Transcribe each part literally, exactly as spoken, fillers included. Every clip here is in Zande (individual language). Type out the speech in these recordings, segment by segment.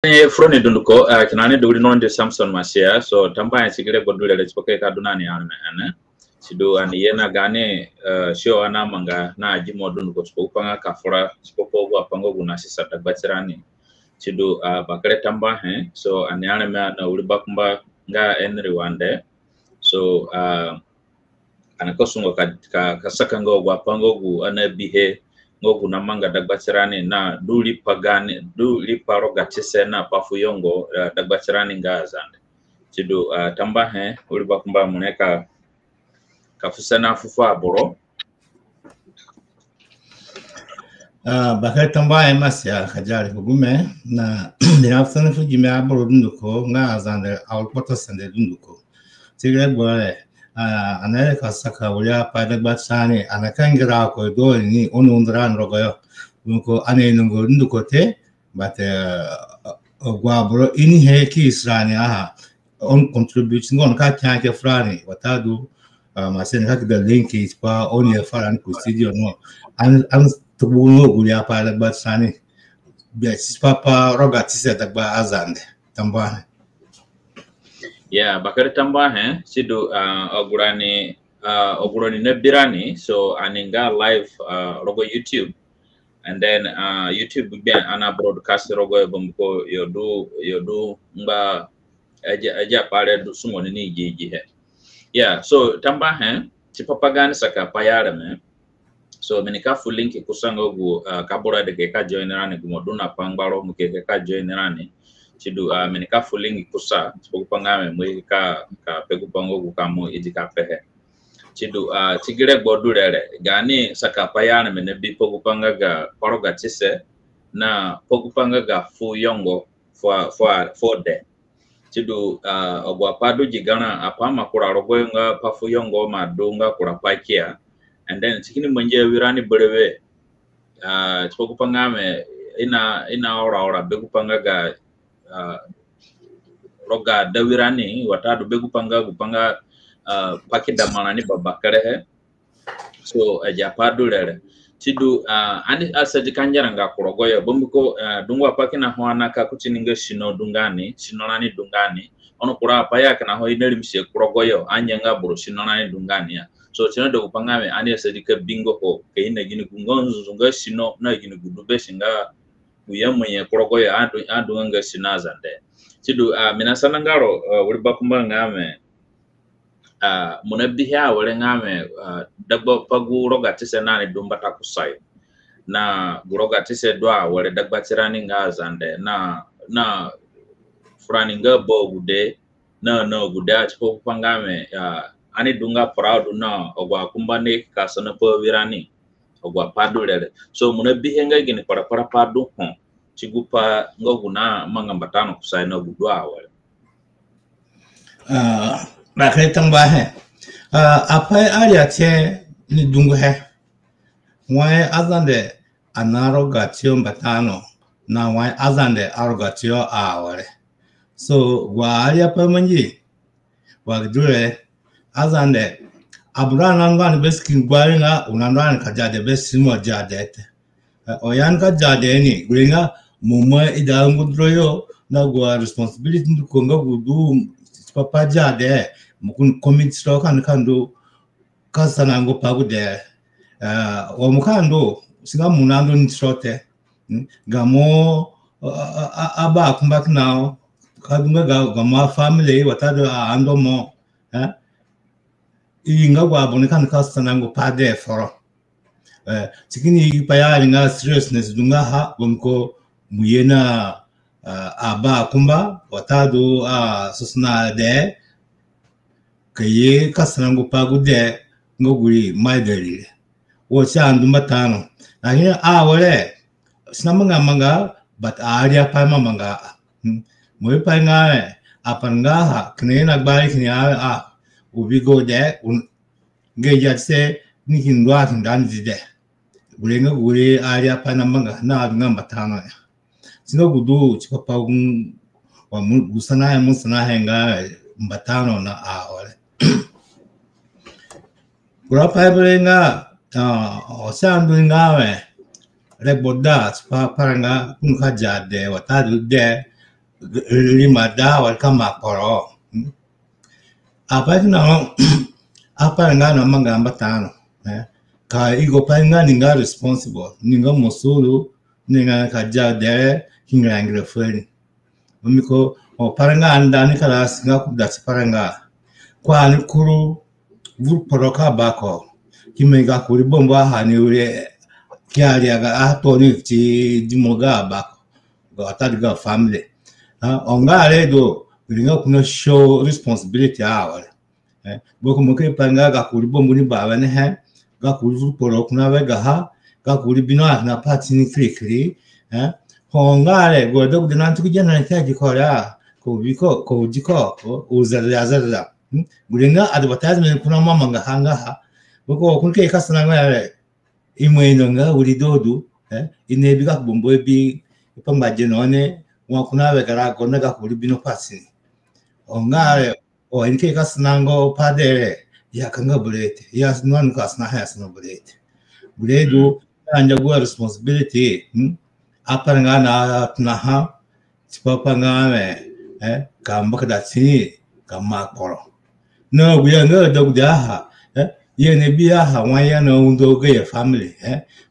Furoni dunduko, uh, kina ni du ri no ndi Samson Masia. So tambuahe ti gi regbo du re re tipa ka du na ni areme ene. Sidu ani ye na gaani, uh, show ani amanga na agi mo dunduko tipa gu pa nga ka fura tipa pa agu apai nga gu na susa dagba tirani. Sidu, uh, bakere tambuahe. So ani areme na wiri bakumba nga Henry Wande. So, uh, ani ka sungo ka, ka, ka saka nga agu apai nga gu ani abihe nga gu na manga dagba tirani na du riipa gaani, du riipa rogatise na pa fu yongo, uh, dagba tirani nga Azande. Sidu, uh, tambuahe, wiri bakumba, mo ni ka, ka fu sene fu fu aboro. Ah, bakere tambuahe Masia, ka dia ri ku gume na mi na fu sene fu gimi aboro dunduko nga Azande, awiri kpotosende dunduko. Ti gi regbo re, ah, ani ka saka wiri apai dagba tirani, ani ka ngira ko du ni, oni undo rani rogoyo. Dunduko ani inonga dunduko te, but, uh, agu aboro inihe ki isi rani, aha, oni contribute nga oni ka kina ke furani, watadu, uh, Masia ni ka keda link tipa oni ye furani ku studio no. Ani, ani tugbu no gu wiri apai dagba tirani. Be tipa pa rogatise dagba Azande. Tambuahe. Yeah, bakere tambuahe. Sidu, uh, agu rani, uh, agu roni nabi rani. So ani nga live, uh, rogo YouTube. And then, uh, YouTube gbe ani na broadcast rogoyo bambiko yo du, yo du ngba agi, agi apai re du sungo ni ni igi igi he. Yeah, so tambuahe, tipa pa gaani saka pai areme. So mi ni ka fu link kusa nga gu, uh, ka boro adi ke ka join rani, gu mo du na pa ngbaro mo ke ke ka join rani. Sidu, uh, mi ni ka fu link kusa, tipa gu pa nga mi mo ye ka, ka pe gu pa nga gu ka mo idi ka pehe. Sidu, uh, ti gi regbo du re re, gaani saka pai areme nabi pa gu pa nga ga pa rogatise na pa gu pa nga ga fu yongo fu, fu, fu dee. Sidu, uh, agu apai du gi garã, apai ima kura rogoyo nga pa fu yongo ima du nga kura pai kia. And then si kini mangi awirani berewe. Uh, tipa gu pa nga mi, i na, i na ora ora be gu pa nga ga, uh, roga dawirani, watadu be gu pa nga, gu pa nga, uh, pa ki da marã ni babakerehe. So agi apai du re re. Sidu, uh, ani asadi ka ngeranga ku rogoyo bambiko, uh, dungu apai kina ho ani ka kuti ni nga sino du nga ni, sino rani du nga ni. Ono kura apai ya kina ho i na rimisi ku rogoyo, angianga boro sino rani du nga ni ya. So si na du gu pa nga mi ani asadi ka bingo ho, ka i na gini gu nga nzunzu nga sino, na gini gu du be si nga gu i amangi ku rogoyo, adu, adunga nga sino Azande. Sidu, uh, mi na sana nga ro, uh, wiri bakumba nga mi, uh, mo nabihe awere nga mi, uh, dagba pa gu rogatise na ni du mbata kusayo. Na gu rogatise du awere dagba tirani nga Azande, na, na furani nga ba agude, na, na agude, a tipa gu pa nga mi, uh, ani du nga proud na agu akumba ni ka sana pa awirani. Agu apai du re re. So mo nabihe nga gini kparakpara pai du ho ti gu pa nga gu na manga mbata no kusayo na gu du awere. Uh, bakere tambuahe. Uh, apai aria tie ni dunguhe. Wai Azande ana roga tiyo mbata no, na wai Azande aroga tiyo awere. So gu aria pai mangi wa gi du re, Azande, abura na ndu ani be si kini gbari nga, u na ndu ani ka dia dee be si mo dia dee te. Eh, o ya ni ka dia dee ni, gure nga mo ima ida nguduro yo, na gu a responsibility ndu ko nga gu du tipa pa dia dee, mo kini commit ro ka ni ka ndu ka sana ngo pa gu dee. Eh, wa mo ka ndu, si nga mo na ndu ni tiro te. Mm, gamo, a, a, a, abakumba kina, ka du nga ga, gamo a family, watadu a, andomo, eh? I nga gu aboro ni ka ni ka sana ngo pa dee foro. Eh, si kini pai ya ni nga seriousness du nga ha, bambiko mo ye na, ah, abakumba, watadu, ah, sosono dee, ka ye ka sana ngo pa gu dee nga gu ri mai dari re. Wo si andu mbata no. Na ni awere, si na manga manga, but aria pai ima manga. Hmm. Mo i pai nga, eh, apai nga ha, kina ye na gbari kina ya, ah, u bi go dee, un, nga i ya se, ni kini ndu a kini da ni di dee. Gure nga gure aria pai na manga, na adu nga mbata no ya. Si nga gu du tipa pa gu, wa mo, gu sanahe mo sanahe nga mbata no na awere. Kura pai bere nga, ah, o si andu nga we, regbo da, tipa paranga, ko nika dia dee, watadu dee, rima da wari ka ma kporo. Apai kina ho, apai nga na manga mbatano. Ka igo pai nga ni nga responsible, ni nga mosulu, ni nga ka dia dere, ki ngira ngira fari. Mbiko, o paranga anda ni kala singa ku dati paranga. Kwa ni kuru, vuru kporo ka bako. Ki me ga kuri bombo aha ni ure, ki ari aga ato ni ti dimo ga bako. Ga atadi ga family. Onga are do, ringa kuna show responsibility aware. Boko mo ke pa nga ga kuri bombo ni bawe ne he, ga kuri vuru kporo kuna we gaha, ga kuri bino akina pati ni kiri kiri. Onga are, go do de nan tuki jana ni ka ji kora, ko biko, ko ji ko, o zara zara. Gure nga advertisement kuna mama nga ha nga ha. Boko kun ke ka sana nga are, imo ino nga uri dodu, i ne bi ga bombo bi, pa ngba je no ne, wa kuna we gara go na ga kuri bino pati ni. Onga are, o ini ke ka sana ngo pa dere, ya ka nga bulete, ya sino anu ka sana ha ya sino bulete. Buledu, anja gua responsibility, apai nga na tuna ha, tipa pa nga me, ka mbakada tini, ka ma kporo. Na gu ya nga da gu da ha, ye ne bi aha, wa ya na undo ga ya family,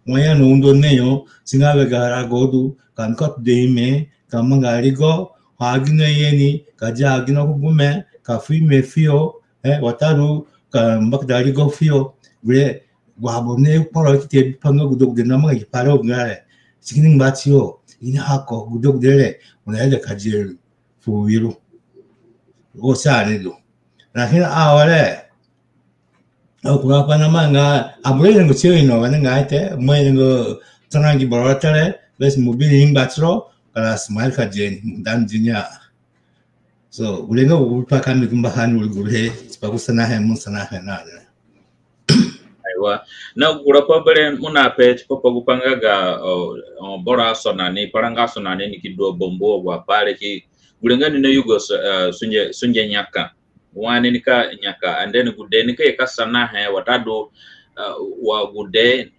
wa ya na undo ne yo, singa we gara go du, ka nka tu de ime, ka manga rigo, ha agino ye ni, ka dia agino ku gume, ka fu ime fuyo, watadu ka mbakada rigo fuyo, gure, gu aboro ne kporo ki te bi pa nga gu do gu de na manga gi pare o gare. Sikini ngba tiyo, ini hako gu do gu de re, una ya de ka dia fu wiru. O sa ni do. Lakini aware, o kura pa na manga, abure ni ngo tiyo ino, wane nga ite, mo ni ngo tona gi boro tere, bes mo bi ni ngba tiro, kala smile ka dia ni, dan dinya. So, gure nga gu pa ka mi gumba ha ni uri gure, tipa gu sana he, mo sana he na de. Aiwa. Na gu kura pa bere mo na pe tipa pa gu pa nga ga, o, o, boro asona ni, paranga asona ni, ni ki du abambu agu apai re ki, gure nga ni na yugo so, eh, sunge, sunge nyaka. Wa ni ni ka nyaka, and then gu de ni ka ye ka sana he, watadu, eh, wa gu de,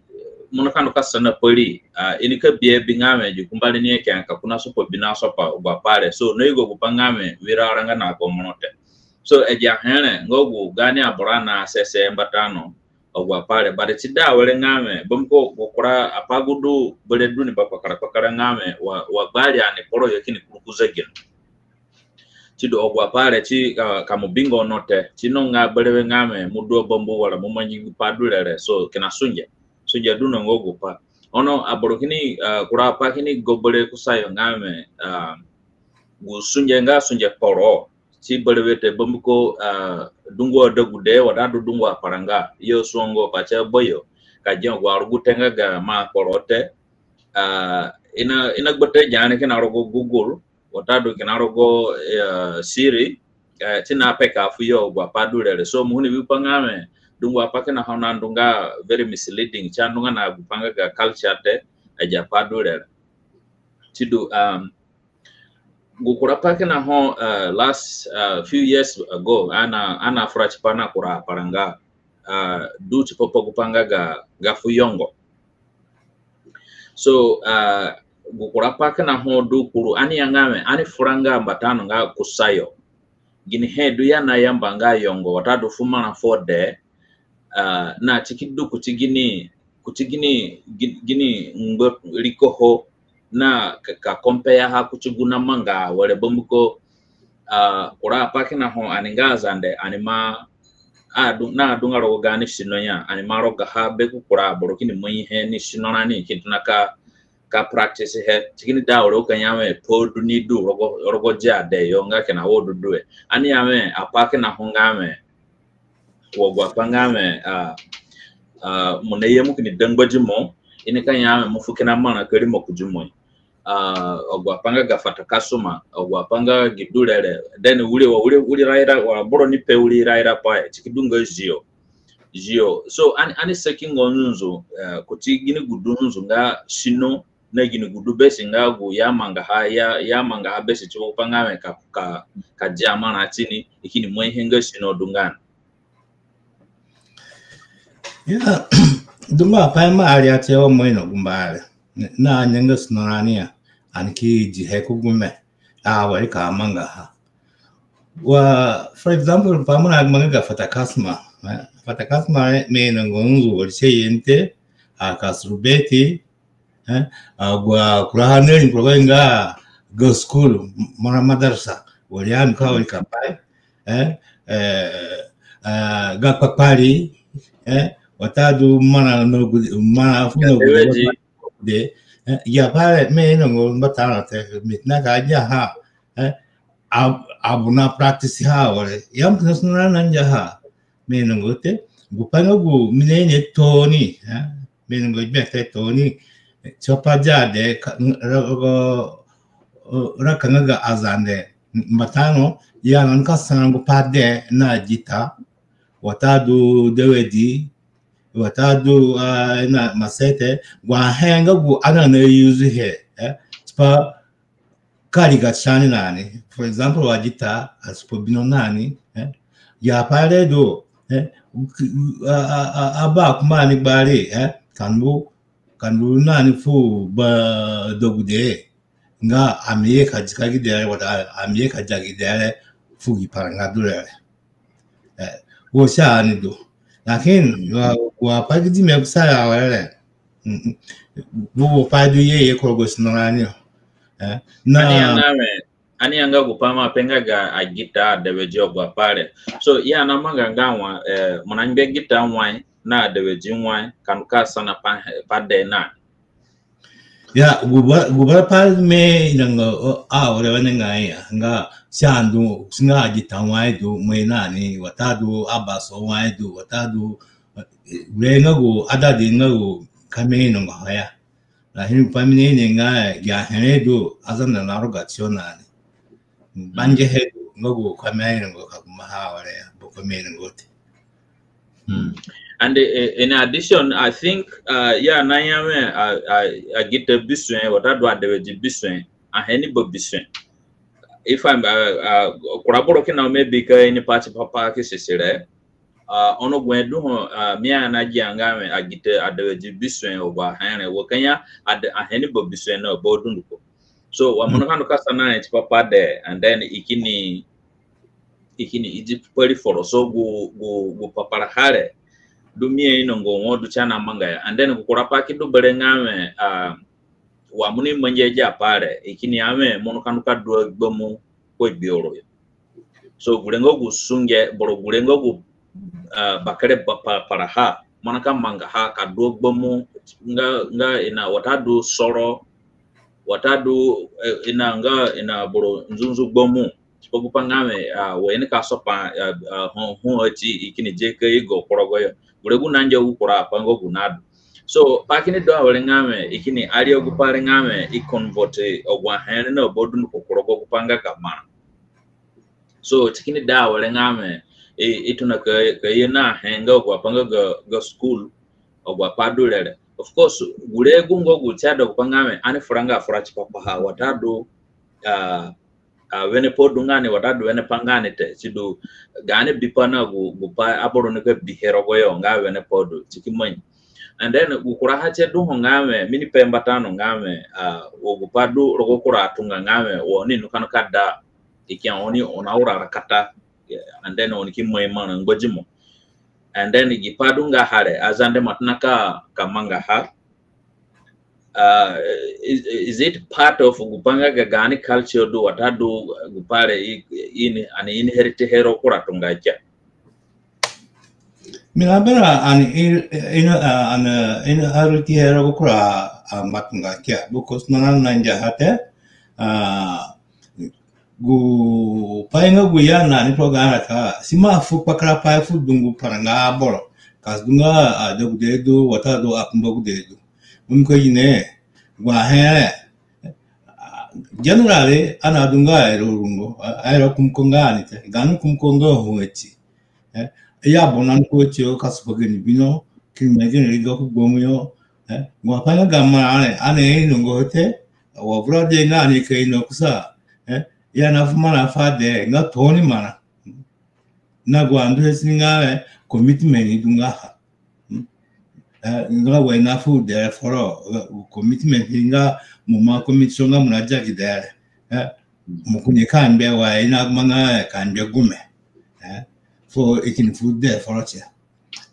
mo na ka ndu ka sana pari, ah, i ni ka bi a bi nga we, gi kumba re ni ye ke ka kuna sopa bi na sopa agu apai re. So, na yugo gu pa nga we, wira aranga na ko mo no te. So, agi ahe re, nga gu gaani aboro na sese mbata no, agu apai re, but ti da awere nga we, bambiko gu kura apai gu du bere du ni ba kpakara kpakara nga we, wa, wa gbari ani kporo yo kini kuru ku zegino. Ti du agu apai re ti, ah, ka mo bingo no te, ti no nga berewe nga we, mo du abambu wara mo mangi gu pai du re re, so kina sunge. Sunge du no nga gu pai. Ono aboro kini, ah, kura apai kini go bere kusayo nga we, ah, gu sunge nga sunge kporo. Ti berewe te bambiko, ah, dungu adegude, watadu dungu aparanga. Yo sungo pa ti abayo. Ka gia gu arugute nga ga ma kporo te. Ah, i na, i na gbata gia ni kina rogo Google, watadu kina rogo, eh, Siri, eh, ti na peka fuyo agu apai du re re. So, mo ni bi pa nga we, dungu apai kina ho na ndu nga very misleading, ti a ndu nga na gu pa nga ga culture te, agi apai du re re. Ti du, um, gu kura pai kina ho, uh, last, uh, few years ago, ani, ani afura tipa na kura aparanga, uh, du tipa pa gu pa nga ga, ga fu yongo. So, uh, gu kura pai kina ho du kuru, ani ya nga we, ani fura nga mbata no nga kusayo. Gini he du ya na yamba nga yongo, watadu fu marã fuo dee, ah, na ti ki du kuti gini, kuti gini, gi-, gini ngba riko ho, na ka, ka compare ha kuti gu na manga awere bambiko, ah, kura apai kina ho ani nga Azande, ani ma, adu, na adunga rogo gaani sino ya, ani ma rogaha be ku kura aboro kini mai he ni sino rani, kini tona ka, ka practice he, ti kini da awere u ka ya we, pa du ni du, rogo, rogo dia dee yo nga kina wo du due. Ani ya we, apai kina ho nga we, wa agu apai nga we, ah, ah, mo na ye mo kini da ngbadimo, i ni ka ya we mo fu kina marã ka rimo ku dimo. Ah, agu apai nga ga fata kasuma, agu apai nga gi du re re. Then wiri, wa wiri, wiri iraira, wa boro ni pe wiri iraira pai, ti ki du nga zio. Zio. So, ani, ani saki nga nzunzu, eh, kuti gini gu du nzunzu nga sino, na gini gu du besi nga gu ya mangaha, ya, ya mangaha besi tipa gu pa nga we ka, ka, ka dia marã tini, i kini mai he nga sino du nga ni. Ya, dungu apai ima aria tie wa mo ino gumba re. Na, na nyanga sino rani ya, ani ki di he ku gume. Awere ka mangaha. Wa, for example, pa mo na manga ga Fatakasma. Eh, Fatakasma, eh, mi inongo nzu wari se yente, a ka surubeti, eh, a gwa kura haneri kura nga ga school, mara madarasa, wari ami ka wari ka pai, eh, eh, eh, ga kpakpari, eh, watadu mara no gu-, mara fu no gu-, de, eh, ya pare mi inongo mbata na te, mi na ka ja ha, eh, ab-, abu na practice ha were. Ya mtu na suna na nja ha. Mi inongo te, gu pa nga gu mi na ine tooni, eh, mi inongo gbe te tooni, tipa pa dia de, ka, ra, ra, ra ka nga ga Azande, mbata no, ya na ka sana gu pa de na gita, watadu dewedi, watadu, ah, na masete, gu ahe nga gu ana na use he, eh, tipa ka riga ti ani nani. For example, wa gita, a tipa bino nani, eh, ya pare du, eh, a, a, a, aba kuma ni gbari, eh, ka ndu, ka ndu nani fu ba dogude, nga ami ye ka zika gi dee re, watadu ami ye ka za gi dee re fu gi paranga du re. Eh, wo sa ani du. Lakin, wa, wa pa gi di me kusa ya were. Mm, mm. Wo, wo pa du ye, ye ko go sino ani. Eh, na ani anga me, ani anga gu pa mo ape nga ga agita, adewedi, agu apai re. So, ya na manga nga wa, eh, mo na ngbe gita wai, na adewedi wai, ka ndu ka sana pa, pa de na. Ya, gu ba, gu ba pa mi inanga, o, a, were wene nga ya, nga, si andu, si nga agita wai du, mo i nani, watadu abaso wai du, watadu, eh, were nga gu, adadi nga gu, ka mi inanga ha ya. Lakin pa mi ni ini nga, ya here du, Azande na roga tio nani. Bange he du, nga gu ka mi inanga ka kuma ha were ya, bo ka mi inanga te. Mm. And, uh, in addition, I think, uh, ya na ya me, uh, uh, agita bisue, watadu adewedi bisue, ahe ni bo bisue. If I'm, uh, uh, kura boro kina maybe ka ini pa tipa pa ki sisire. Uh, ono gu he du ho, uh, mi ana gia nga me agita adewedi bisue, agu ahe re, wa ka ya ade-, ahe ni bo bisue na bo dunduko. So, wa mo na ka ndu ka sana he tipa pa de, and then i kini i kini idi pari foro. So gu, gu, gu papara ha re du mi inongo wo du ti ana manga ya. And then gu kura pa ki du bere nga me, ah, wa mo ni mangi agi apai re, i kini ya me mo nika ndu ka du agbamu ku agbia oro yo. So gure nga gu sunge, boro gure nga gu, ah, bakere ba-, pa-, papara ha, mo nika manga ha ka du agbamu nga, nga ina watadu soro, watadu, eh, ina nga ina boro nzunzu gbamu. Tipa gu pa nga me, ah, wa i nika sopa, ah, ah, ho, ho ati i kini di ka i go ku rogo yo. Gure gu na ngia gu kura apai nga gu na du. So, pa kini du awere nga me, i kini aria gu pa re nga me, i convert, eh, agu ahe re na ba dunduko ku rogo gu pa nga ga marã. So, ti kini da awere nga me, i, i tona ka, ka ye na he nga agu apai nga ga, ga school, agu apai du re re. Of course, gure gu nga gu ti ada gu pa nga me, ani fura nga fura tipa paha, watadu, ah, ah, wene pa du nga ni, watadu wene pa nga ni te, si du, gaani bipa na gu, gu pa aboro nika bihe rogo yo, nga wene pa du, si ki mangi. And then, gu kura ha ti du ho nga me, mi ni pe mbata no nga me, ah, wa gu pa du rogo kura atunga nga me, wa oni nika nika da, i ki ya oni, oni na ura rakata, and then oni ki mai marã ngbadimo. And then gi pa du nga ha re, Azande ima tona ka, ka manga ha. Uh, is, is it part of gu pa nga ga gaani culture du, watadu gu pa re i, i ini, ani inherit he rogo kura atunga kia? Mi na berã ani in, in, uh, ani, uh, inherit he rogo kura, uh, ngbatunga kia. Because na, na, na ngia ha te, uh, gu pai nga gu ya na ni program ka, si ima fu kpakarapai fu dungu paranga aboro. Ka si du nga, uh, adegude du, watadu akumbagude du. Mo nika ine, gu ahe re, uh, generally, ani adunga airo rungo, uh, airo kumuko nga ani te, gaani kumuko nga ho ati. Eh, ya bo na ni ko ti yo ka sopa gani bino, ki ni me gani riga ku gbamu yo. Eh, gu apai nga ga marã re, ani inongo te, wa vura de nga ani ka ino kusa. Eh, ya na fu marã fu ade, nga tooni marã. Na gu andu he si ni nga re, commitment ni du nga ha. Hmm? Eh, nga wa i na fu dee foro, eh, commitment ni nga mo ima commit so nga mo na zagi dee re. Eh, Mo kini ka ngbe wa i na manga ka ngbe gume. Eh? Fu i kini fu de foro tie.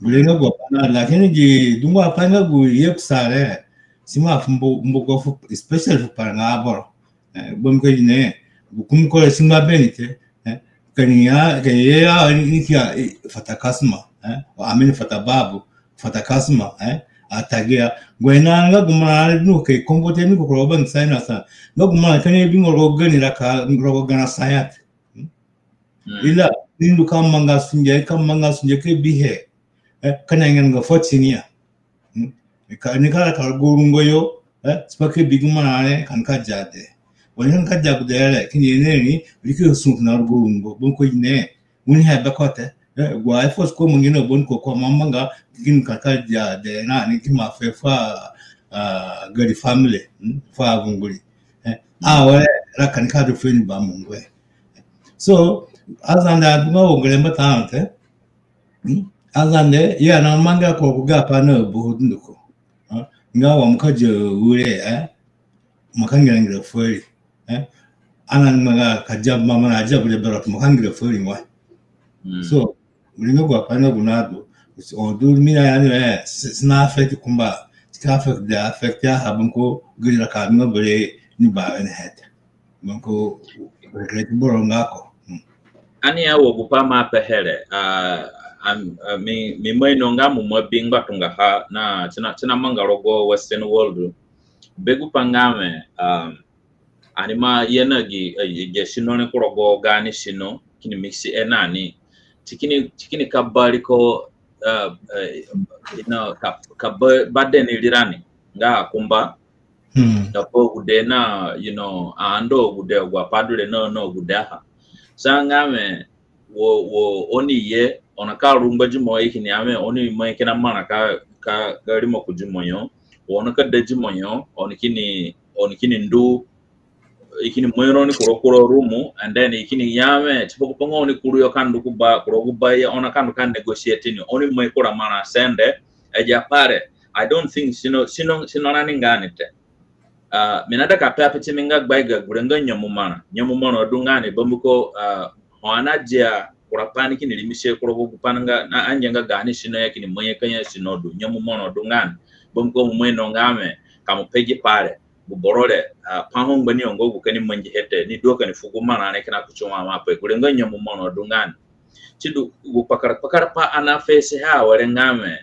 Gure nga gu apai na, lakini gi dungu apai nga gu ye kusa re, si ima fu mbu, mbu go fu, especially fu paranga aboro. Eh, bambiko gine, gu kumi ko re si ngba beni te. Eh, ka ni ya, ka ye ya ni ki ya, eh, fata kasuma, eh, wa amini fata babu, fata kasuma, eh, atagia. Gu i na nga gu marã re ni ko ka i kombo te ni ko ku rogo bangisa i na sa. Nga gu marã ka ni bi ngo rogo gani raka, rogo gana saya te. Hmm? Mm. Ila, ni ndu ka manga sunge, ka manga sunge ka bihe. Eh, ka na ngia nga fo ti ni ya. Hmm? Ni ka, ni ka raka rogo rungo yo, eh, tipa ka bi gu marã re, ka ni ka dia de. Wa ni ka dia gu de re, kini ye na ni, ri ki sungu na rogo rungo, bambiko gine, gu ni he be ko te, eh, gu a force ko mangi na boni ko ko ma manga, kini ka ka dia de na ni ki ma fe fu, ah, gari family, hmm, fu avunguri. Eh, a wa re, raka ni ka du fu ni ba mo ngbe. So, Azande adunga wo ngere mbata ante, Hmm? Azande, ya na manga ko ku ga pa na buhu dunduko. Ha? Nga wa mo ka je ure, eh? Mo ka ngere ngere fueri. Eh? Ana manga ka ja mama na ja bure bero mo ka ngere fueri ngwa. Hmm. So, uri nga gwa pa na gu na du. O du mi na ya ni, eh, si, si na affect kumba. Si ka affect de affect ya ha bambiko giri raka nga bure ni ba ni hete. Bambiko regret boro nga ko. Hmm. Ani ya wo gu pa mo apehe re, ah, am, ah, mi, mi ima ino nga mo ima bi ngbatunga ha na ti na, ti na manga rogo Western world. Be gu pa nga wẽ, um, ani ima ye na gi, eh, gi sino re ku rogo gaani sino, kini mix e na ni. Ti kini, ti kini ka bari ko, eh, eh, you know, ka, ka ba, ba de ni rirani, nga akumba, Hmm. Ka ba agude na, you know, ando agude agu apai du re na, na agude aha. Sa nga wẽ, wo, wo, oni ye, oni ka ru ngbadimo, i kini ya wẽ, oni ima kina marã ka, ka, ka rimo ku dimo yo, oni ka da dimo yo, oni kini, oni kini ndu, i kini mai roni kuro kuro rumu, and then i kini ya wẽ, tipa gu pa nga oni kuru yo ka ndu ku ba, kuro gu ba ye, oni ka ndu ka negotiate ni, oni mai kura marã sende, agi apai re, I don't think sino, sino, sino rani nga ni te. Ah, mi naida ka pe a pe ti mi nga gbaiga gure nga nyemu marã. Nyemu marã du nga ni bambiko, ah, ho ani adia kura pai ni kini rimisi ku rogo gu pai nga na angia nga gaani sino ya kini mai ka ya sino du. Nyemu marã du nga ni bambiko mo ima ino nga wẽ ka mo pe gi pai re, gu boro re, ah, pa ho ngbani yo nga gu ka ni mangihe te, ni du ka ni fu gu marã re kina kuti wa mo ape. Gure nga nyemu marã du nga ni. Ti du gu kpakara kpakara pai ani afesi ha awere nga wẽ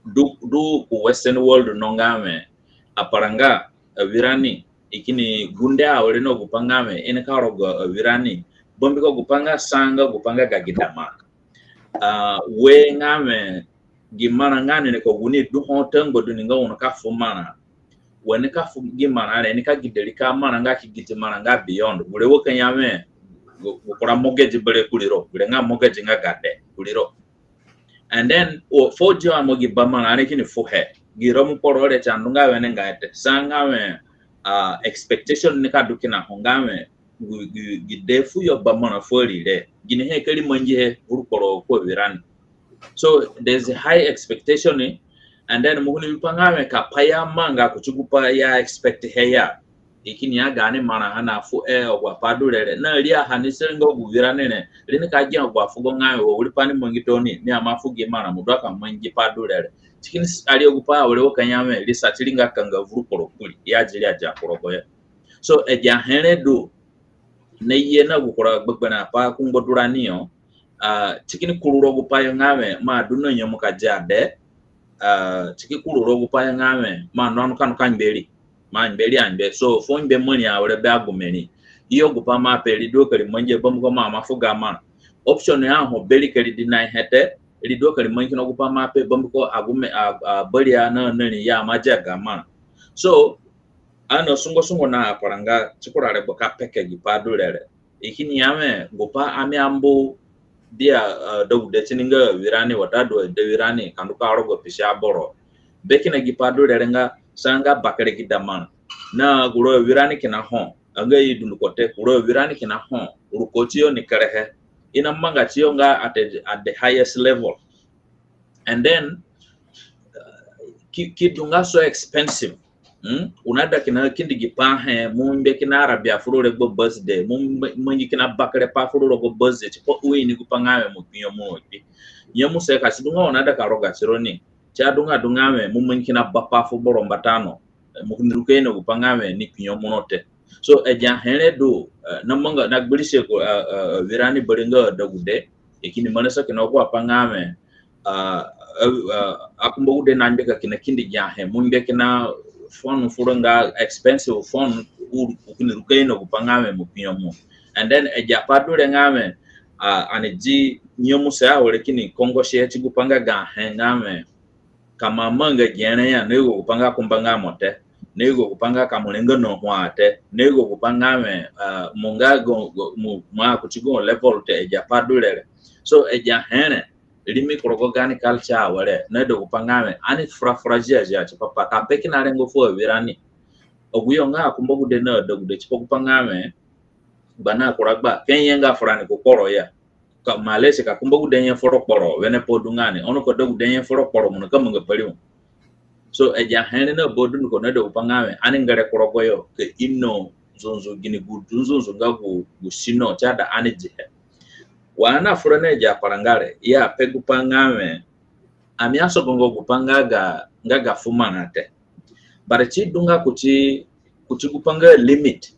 du, du ku Western world no nga wẽ, aparanga, awirani, i kini gunde awere na gu pa nga wẽ, i nika rogo awirani. Bambiko gu pa nga sa nga gu pa nga ga gi da marã. Ah, we nga wẽ, gi marã nga ni nika gu ni du ho ta ngbadu ni nga u nika fu marã. We nika fu gi marã re, nika gide rika marã nga ki gidi marã nga beyond. Gure wo ka ya wẽ, gu, gu kura mortgage bere kuriro. Gure nga mortgage nga ga de kuriro. And then, o, fu dio amo gi ba marã re kini fuhe. Gi ramu kporo re ti andu nga wẽ ni nga ete. Sa nga wẽ, ah, expectation nika du kina ho nga wẽ, gu, gu, gi de fu yo ba marã fu ari re. Ginihe ka ri mangihe vuru kporo ku awirani. So, there's a high expectation, eh? And then mo kini bi pa nga wẽ ka pai amanga kuti gu pai i a expect he ya. I kini ya gaani marã ha na fu e agu apai du re re. Na ri aha ni sere nga gu wirani re. Ri nika gia agu afugo nga wẽ wa wiri pai ni mangi tooni, ni ima fu gi marã mo du aka mangi pai du re re. Ti kini s-, ari agu pai awere wo ka ya wẽ, ri sa ti ri nga kanga vuru kporo kuri. I a di ri adia ku rogo yo. So, agi ahe re du, na ye na gu kura gbegberẽ apai ku ngbadurani yo, ah, ti kini kuru rogo gu pai yo nga wẽ, mo adu na nyemu ka dia de, ah, ti ki kuru rogo gu pai yo nga wẽ, mo anu anu ka nu ka ngbe ri, mo angbe ri angbe. So, fu ngbe mari awere be agume ri. I yo gu pai mo ape ri du ka ri mangihe bambiko mo ima fu ga marã. Option ya ho be ri ka ri deny he te, ri du ka ri mangi kina gu pai mo ape bambiko agume, a, a, bari a na, na ri ya ima dia ga marã. So, ani asungo sungo na aparanga ti kura regbo ka peke gi pai du re re. I kini ya wẽ, gu pai ami ambu dia, ah, dagude ti ni nga awirani, watadu adawirani, ka ndu ka rogo pisi aboro. Be kina gi pai du re re nga, sa nga bakere gi da marã. Na gure awirani kina ho, anga i dunduko te, gure awirani kina ho, ruko ti yo ni kerehe. I na manga ti yo nga at the, at the highest level. And then, uh, ki, ki du nga so expensive. Mm? U naida kina kindi gi pai he, mo ngbe kina arabia fu ro regbo birthday, mo mangi kina bakere pai fu ro rogo birthday, tipa u ini gu pai nga wẽ mo kpi nyemu ro kpi. Nyemuse ka si du nga u naida ka roga tiro ni. Si adunga du nga wẽ mo mangi kina ba pai fu boro mbata no. Eh, mo kini ru ka ino gu pai nga wẽ ni kpi nyemu ro te. So, agi ahe re du, eh, na manga, na gbirisi ko, eh, eh, awirani bari nga adegude, i kini marasa kina agu apai nga wẽ, ah, ah, ah, akumbagude na ngbe ka kina kindi gi ahe, mo ngbe kina phone fu ro nga expensive phone, u, u kini ru ka ino gu pai nga wẽ mo kpi nyemu. And then agi apai du re nga wẽ, ah, ani di nyemuse awere kini kongosia ti gu pai nga ga ahe nga wẽ, ka mo amanga gere ya, na yugo gu pai nga kumba nga mo te, na yugo gu pai nga ka mo rengo na ho a te, na yugo gu pai nga wẽ, ah, mo nga go, go, mo, mo a kuti gu level te, agi apai du re re. So, agi ahe re, rimi ku rogo gaani culture awere, naida gu pai nga wẽ, ani fura fura ziazia tipa pai, ka pe kina rengo fu awirani. Agu yo nga akumbagude na adegude, tipa gu pai nga wẽ, gba na kura gba, ka i ye nga furani ku kporo ya. Ka, malesi ka kumbagude nye fu ro kporo, wene pai du nga ni, ono ka adegude nye fu ro kporo, mo nika manga pari wo. So, agi ahe re na ba dunduko naida gu pai nga wẽ, ani ngere ku rogo yo, ka ino nzunzu gini gu du nzunzu nga gu, gu sino, si aida ani dihe. Wa ani afura na agi aparanga re, i ape gu pai nga wẽ, ami asogonga gu pai nga ga, nga ga fu marã te. But si du nga kuti, kuti gu pai nga limit.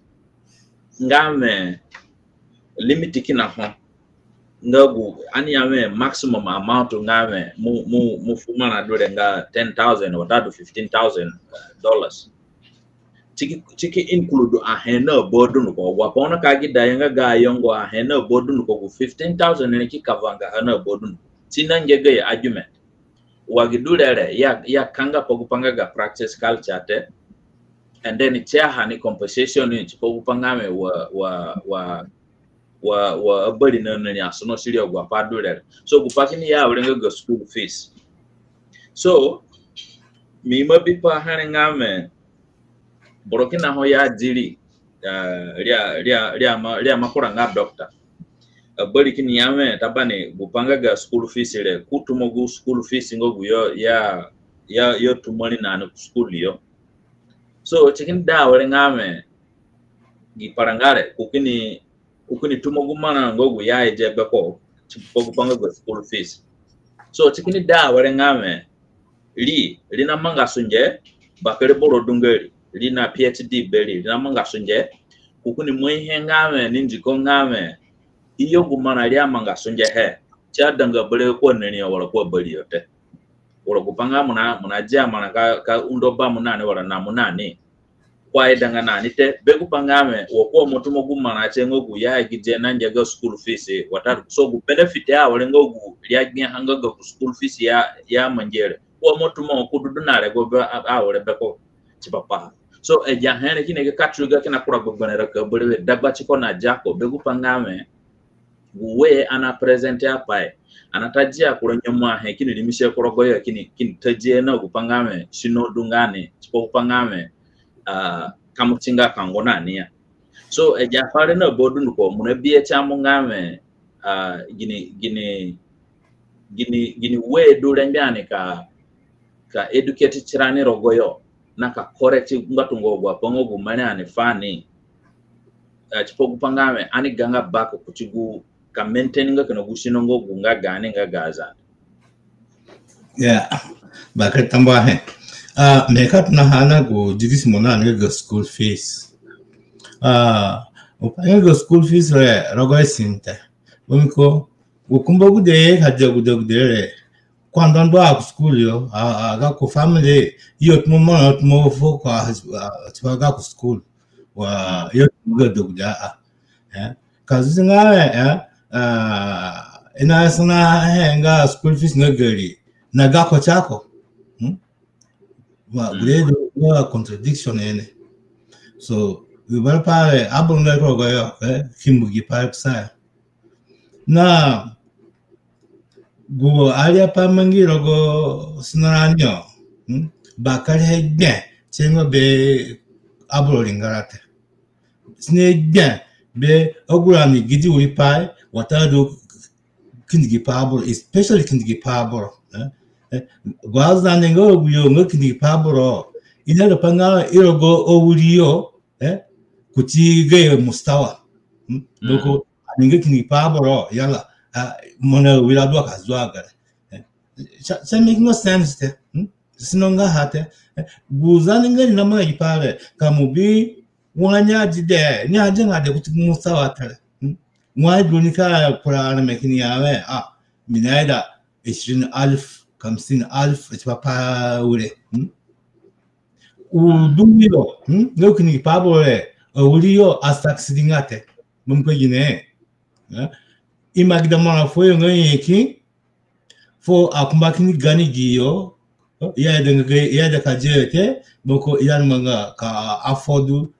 Nga wẽ, limit kina ho. Nga gu, ani ya wẽ maximum amount nga wẽ, mo, mo, mo fu marã du re nga ten thousand watadu fifteen thousand, uh, dollars. Si ki, si ki include ahe na ba dunduko. Agu apai oni ka gida yo nga ga ayongo, ahe na ba dunduko, gu fifteen thousand re ki cover nga ha na ba dunduko. Si nangia gayo argument. Wa gi du re re, i a, i akanga pa gu pai nga ga practice culture te. And then si aha ni compensation ni tipa gu pai nga wẽ wa, wa, wa, wa, wa abari na, na ni asonosi ri agu apai du re re. So gu pai kini ye awere nga ga school fees. So, mi ima bi pa here nga wẽ, boro kina ho ya di ri, ah, ri a, ri a, ri a ma, ri a ma kura nga doctor. Abari kini ya wẽ, tabani, gu pai nga ga school fees re, ko tumo gu school fees nga gu yo, ya, ya, yo tumo ri na ni ku school yo. So, si kini da awere nga wẽ, gi paranga re, ko kini, ko kini tumo gu marã nga gu ya edi be ko, tipa gu pai nga ga school fees. So, si kini da awere nga wẽ, ri, ri namanga sunge, bakere boro du nga ri, ri na PhD be ri, ri namanga sunge, ko kini mai he nga wẽ, ni ndiko nga wẽ, i yo gu marã ri amanga sunge he, si adanga berewe kua na ri yo wala kua ba ri yo te. Wala gu pai nga mo na, mo nadia marã ka, ka undo ba mo na ni wala na mo na ni. Ko aidanga na ni te, be gu pai nga wẽ, wa ko ima tumo gu marã tie nga gu ya gi die na ngia ga school fees, watadu. So gu benefit awere nga gu ri agbia ha nga ga gu school fees ya, ya mangi re. Ko ima tumo ko du du na re gu be a, awere be ko tipa paha. So, agi ahe re kini ye ka trigger kina kura gbegberẽ raka berewe dagba tiko na diako, be gu pai nga wẽ, gu we ani a present apai, ani ata dia kura nyemu ahe kini rimisi ku rogo yo kini, kini ta die na gu pai nga wẽ, sino du nga ni, tipa gu pai nga wẽ, ah, ka mo tinga kango na ni ya. So, agi apai re na ba dunduko, mo nabihe ti mo nga wẽ, ah, gini, gini, gini, gini we du rengbe ani ka, ka educate tirani rogo yo, na ka correct ngbatunga agu apai nga gu mere ani fu ani. Eh, tipa gu pai nga wẽ, ani ga nga back kuti gu ka maintain nga kina gu sino nga gu nga gaani nga ga Azande. Yeah. Bakere tambuahe. Ah, mi ka tonaha na gu digisimo na ni ga school fees. Ah, gu pai nga ga school fees re, rogo i sini te. Mbiko, gu kumbagude ka dia gude gude re, ko andu andu a ku school yo, a, a, gako family, i yo tumo marã tumo fuo ko a, a, tipa gako school. Wa, i yo tumo ga degude a. Eh, ka zi nga, eh, ah, i nasana he nga school fees nga gari, na gako tiako. Hmm? Wa, gure du wa contradiction ene. So, gu bara pai re, aboro nga rogo yo, eh, ki mbu gi pai re kusayo. Na gu ari apai mangi rogo sino rani yo, hmm? Bakere he gbe, tie nga be aboro ringara te. Si ni gbe, be agu rani gidi wiri pai, watadu kindi gi pa aboro, especially kindi gi pa aboro, eh? Eh, gu Azande nga agu yo nga kindi gi pa aboro, I naida pa nga i rogo awiri yo, eh, kuti gayo mustawa. Hmm? Boko ani nga kini pa aboro yala, ah, mo na wira du wa ka zua gare. Eh, sa, sa make no sense te. Hmm? Si no nga ha te. Eh, gu Zande nga ni na ma i pa re, ka mo bi wa ni adi de, ni adi nga de kuti mustawa te re. Hmm? Wa du ni ka kura areme kini ya we, ah, mi naida ishirini alf, hamsini alf, tipa pa wire. Hmm? U du ni yo, hmm? Nga kini pa aboro re, awiri yo a succeed nga te. Mbiko gine, eh? I ma gida marã fuo yo nga nyanyaki, fuo akumba kini gani gi yo, i aida nga, i aida ka dia yo te, mbiko i angbanga ka afford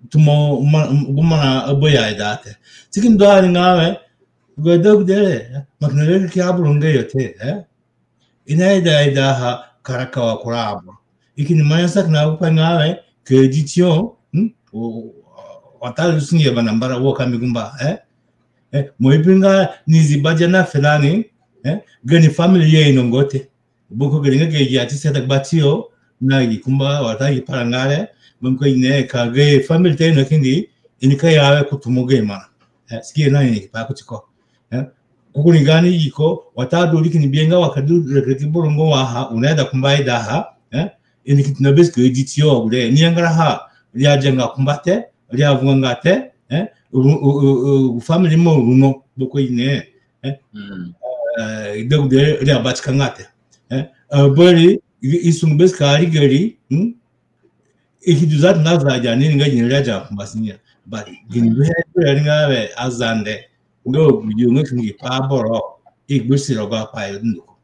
tumo ma-, gu marã aba i aida te. Si kini du ani nga we, gu adegude re, ma kina re ki aboro nga yo te, eh? I naida, aida ha ka raka wa kura aboro. I kini manyasa kina gu pai nga we, ka di tiyo, hmm? O, o, watadu si ni ye banambara wo ka mi gumba, eh? Eh, mo ibi nga ni zi badia na filani, eh? Gani family ye inongo te. Mbiko gari nga ga agi atise dagbatiyo, na gi kumba, watadu gi paranga re, mbiko i ni ka ga family te ino kindi, i ni ka ya we ku tumo ga marã. Eh, si ki ye na ni pa kuti ko. Eh, ku kini gani gi ko, watadu ri kini bi nga wa ka du reke reke boro nga wa ha, u naida kumba ida ha, eh, i ni ki tona bes ka di tiyo gure, ni yangara ha, ri adianga kumba te, ri avunganga te, eh, u, u, u, u, family mo runo, mbiko i ni, eh, mm, eh, degude ri abatikanga te. Eh, eh, bari, i, i sungu bes ka ri gari, hmm? I ki du zatu na za agi ani nga gini ri adia kumbasi ni ya. But gini du he du ri nga we Azande, nga gu yo nga kini gi pa aboro, i gbisi rogo apai yo dunduko.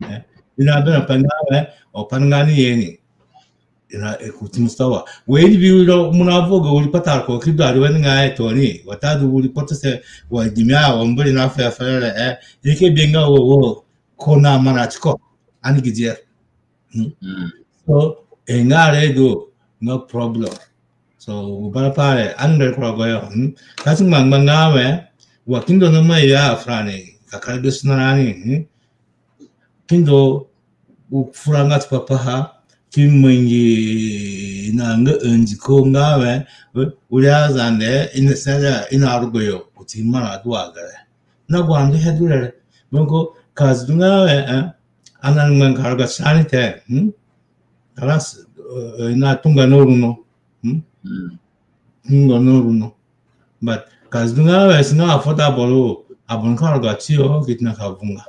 Eh, i na du na pa nga we, o pa nga ni ye ni. I na, eh, kuti mustawa. We i bi wiro mo na vo ga wiri kpatara ko ki du ari we nga e toni. Watadu wiri kpotose wa gimi a wa mbari na fe fere, eh. I ke bi nga wo, wo, ko na marã tiko. Ani gi dia. Hmm? Mm. So, e nga re du nga problem. So, gu bara pai re, ani ngere ku rogo yo. Hmm? Ka si ngbangba nga we, wa kindo na mai ya furani, ka karaga sino rani, hmm? Kindo, u fura nga tipa paha, ki mangi na nga andiko nga we, we, wiri Azande, i na sere, i na rugo yo, kuti marã du wa gere. Na gu andu he du re. Mbiko, ka si du nga we, eh, ani na ngbanga ka ruga sani te, hmm? Kalas, eh, i na tunga no runo, hmm? Mm. Tunga no runo. But ka si du nga we si na affordable, aboro ka ruga tiyo, ki tona ka vunga.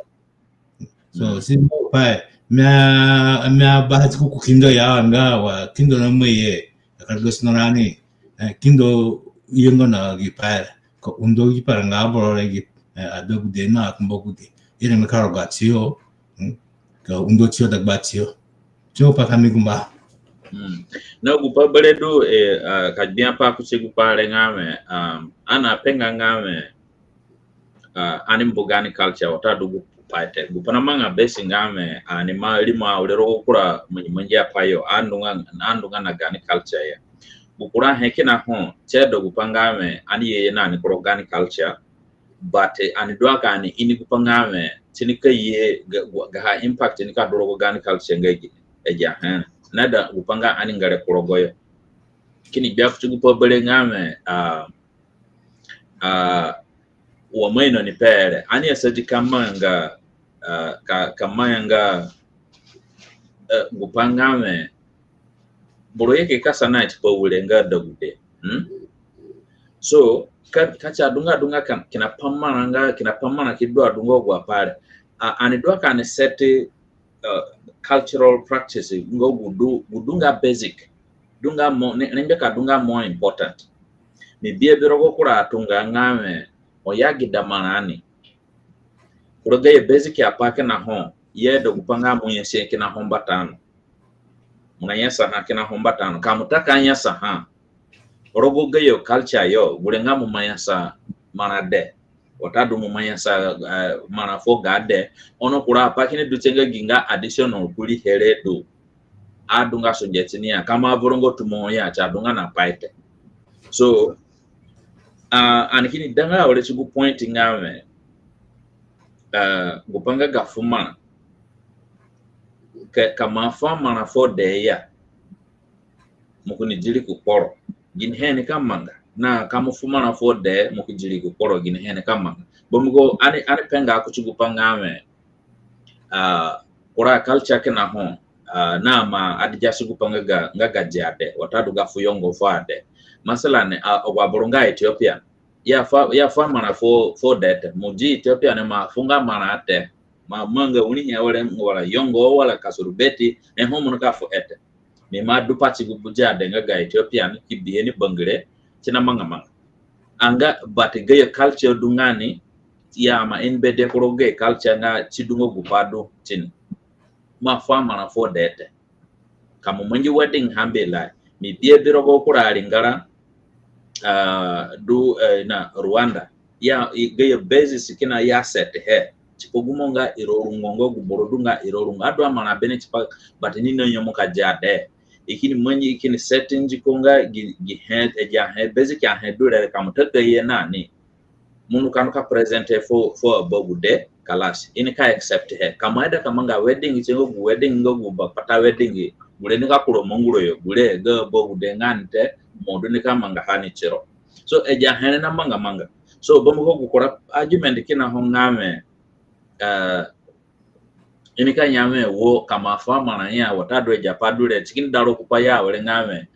So, mm, si mo pai, mi a, mi a ba ti ku kindo ya nga wa kindo na mai ye, ka ruga sino rani, eh, kindo ye nga na gi pai re, ka undo gi paranga aboro re gi, eh, adegude na akumbagude. I rengbe ka ruga tiyo, hmm, ka undo tiyo dagbatiyo. Tiyo pa ka mi gumba. Hmm. Na gu pa berewe du, eh, ah, ka gbia pa kuti gu pai re nga we, um, ani apenga nga we, ah, ani mbu gaani culture watadu gu pai te. Gu pa namanga besi nga we, ah, ani ima rimo awere rogo kura mangi mangi apai yo. Ani ndunga, ani ndunga na gaani culture ya. Gu kura he kina ho, si du gu pa nga we, ani ye ye na ni ku rogo gaani culture. But, eh, ani du aka ani ini gu pa nga we, si nika ye ga, ga, gaha impact nika du rogo gaani culture nga gi, eh, agi ahe. Na da gu pa nga ani ngere ku rogo yo. Kini gbia kuti gu pa berewe nga we, ah, ah, wa mo ino ni pe re. Ani asadi ka manga, ah, ka, ka manga, eh, gu pa nga we, boro ye ki kasa na tipa wire nga adegude. Hmm? So, ka, ka si adunga adunga ka, kina pa marã nga, kina pa marã ki du adunga agu apai re. A, ani du aka ani set, uh, cultural practice nga gu du, gu du nga basic. Du nga mo, ni, ni nga ka du nga more important. Mi bi abi rogo kura atunga nga we, o ya gida marã ni. Ku rogo gayo basic apai kina ho, i aida gu pa nga mo nyasi kina ho mbata no. Mo na nyasaha kina ho mbata no. Ka mo ta ka nyasaha rogo gayo culture yo, gure nga mo ima nyasa marã dee. Watadu mo ima nyasa, eh, marã fuo ga dee. Ono kura apai kini du tie nga gi nga additional kuri here du. Adunga sunge ti ni ya. Ka mo avuru nga tumo ya, si adunga na pai te. So, ah, ani kini danga awere ti gu point nga we, ah, gu pa nga ga fu marã. Ka, ka mo afu marã fuo dee ya, mo kini di ri ku kporo. Ginihe ni ka manga? Na ka mo fu marã fuo dee, mo ki di ri ku kporo, ginihe ni ka manga? Bambiko ani, ani pe nga kuti gupai nga wẽ, ah, kura culture kina ho, ah, na ma adjust gupai nga ga, nga ga dia dee, watadu ga fu yongo fu adee. Masalan, ah, agu aboro nga Ethiopian. Ya fu, ya fu marã fuo, fuo dee te. Mo di Ethiopian, mo afunga marã te. Mo amanga wiri he were, wala yongo, wala kasuru beti, he ho mo nika fuhe te. Mi ima du pati gu dia dee nga ga Ethiopian, ki bihe ni bangire, si namanga amanga. Anga, but gayo culture du nga ni, ya ima ini be dee ku rogo gayo culture nga si du nga gupai du tini. Mo afu marã fuo dee te. Ka mo mangi wedding ha mbelayo. Mi bi abi rogo kura aringara, ah, du, eh, na Rwanda. Ya, i, gayo basis kina ya set he. Tipa gu mo nga iro rungo, nga gu boro du nga iro rungo. Adu amarã beni tipa, but ni nanyemu ka dia dee. I kini mangi, i kini set ndiko nga gi, gi he, agi ahe, basic ahe du re, ka mo ta ka ye na ni, mo nika, nika present he fu, fu aboro agude, kalas, i nika accept he. Ka mo aida ka manga wedding, si nga gu wedding nga gu bakpata wedding, gure nika kuru manguro yo, gure ga aboro agude nga ni te, mo du nika mangaha ni tiro. So, agi ahe re namanga amanga. So, bambiko gu kura argument kina ho nga wẽ, eh, i nika ya wẽ wo ka mo afu amarã ya, watadu agi apai du re, si kini da ro gupai ya awere nga wẽ,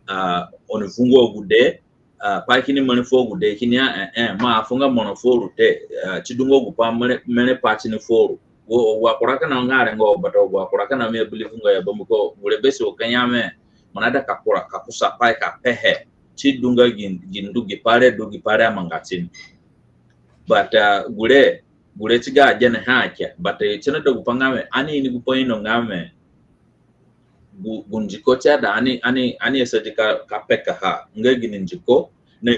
ah, oni vungu agude, ah, pai kini mari fu agude, kini ya, eh, eh, mo afunga marã fu ru te, ah, si du nga gupai mere, mere pai tini fu ru. Wo, agu akura kina nga rengo, but agu akura kina mi abelieve nga ya, bambiko gure besi wo ka ya wẽ, mo naida ka kura, ka kusa pai ka pehe. Si du nga gi, gi ndu, gi pai re du, gi pai re amanga tini. But, ah, gure, gure si ga gene ha kia. But, eh, si naida gupai nga wẽ, ani ini gupai ino nga wẽ, gu, gu ndiko si aida ani, ani, ani asadi ka, ka pekaha nga gini ndiko, na,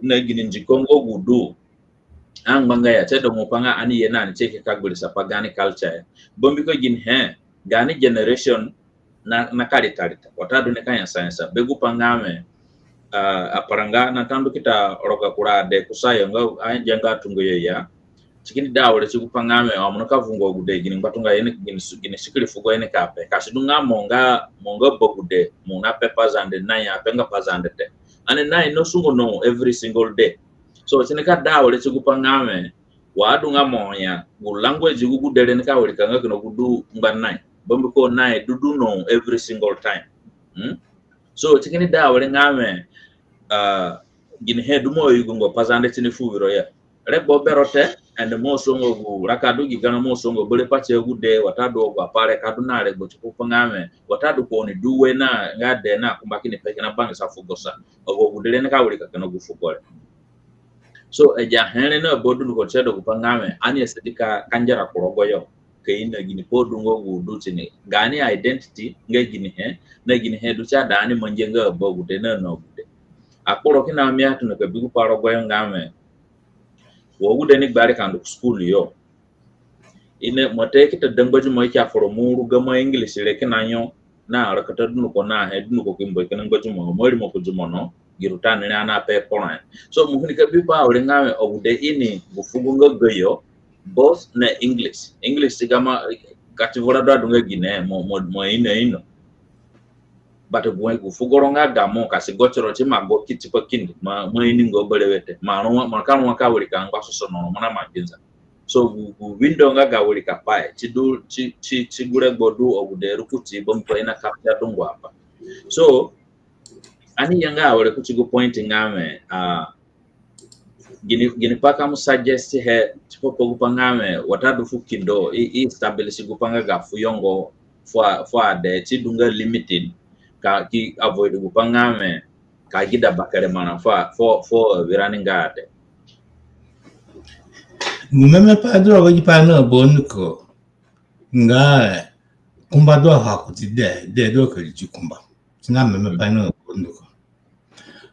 na gini ndiko nga gu du angbanga ya, si aida gupai nga ani ye na ni si ki ka gbirisa pa gaani culture ya. Bambiko ginihe, gaani generation na, na ka rita rita, watadu nika nyasa nyasa. Be gupai nga wẽ, ah, aparanga na tandu ki ta roga kura adee kusayo nga, ah, anga tungo yo ya. Si kini da awere ti gupai nga wẽ, ah, mo nika vungu agude, gini ngbatunga i ni, gini, gini sikiri fugo i nika pe. Ka si du nga mo nga, mo nga bagude, mo nape Pazande, na ya apenga Pazande te. Ani na ino sungo no every single day. So, si nika da awere ti gupai nga wẽ, wa du nga mo ya, gu language gu gude re nika wirika nga kina gu du ngba nai. Bambiko nai du du no every single time. Hmm? So, si kini da awere nga wẽ, ah, ginihe du mo ayugonga Pazande tini fu wiro ya. Regbo bero te, and mo asonga gu raka du gi garã mo asonga berewe pati agude, watadu agu apai re ka du na regbo tipa gupai nga wẽ, watadu ka oni du ue na nga dee na kumba kini pe kina bangisa fugo sa. Agu agude re nika wirika kina gu fugo re. So, agi ahe re na ba dunduko si aida gupai nga wẽ, ani asadi ka, ka ngera ku rogoyo. Ka ino ginipai du nga gu du tini. Gaani identity nga ginihe, na ginihe du si aida ani mangihe nga abagude na, na agude. Akporo kina mi atona ka bi gupai rogoyo nga wẽ, wa agude ni gbari ka ndu ku school yo. I na, mo ata ki ta da ngbadimo, i ki ya foro mo uru gamo English re kina yo, na rakata dunduko na he dunduko ki mbu kina ngbadimo, mo rimo ku dimo no, gi rutani re ani ape kporo he. So, mo kini ka bipa awere nga wẽ agude ini gu fugo nga gayo, both na English. English si gamo, ka ti vura du adu nga gine, mo, mo, mo ino ino. But gu, gu fugo ro nga gamo, ka si go tiro ti mo ago ki tipa kindi, mo, mo ini nga berewe te, mo arua, mo ka rua ka wirika ngba sosono, mo na ma binza. So, gu, gu window nga ga wirikapai, ti du, ti, ti, ti gu regbo du agude rukutu, bambiko i na capture dungu apai. So, ani ye nga awere kuti gu point nga wẽ, ah, gini, ginipai ka mo suggest he, tipa pa gupai nga wẽ, watadu fu kindo, i, i establish gupai nga ga fu yongo, fu a, fu adee, ti du nga limited, ka ki avoid gupai nga wẽ, ka gida bakere marã fu a, fu, fu awirani nga adee. Gu memepai du rogo gipai na ba dunduko nga, eh, kumba du ha kuti dee, dee du ha kuti kumba. Si nga memepai na ba dunduko.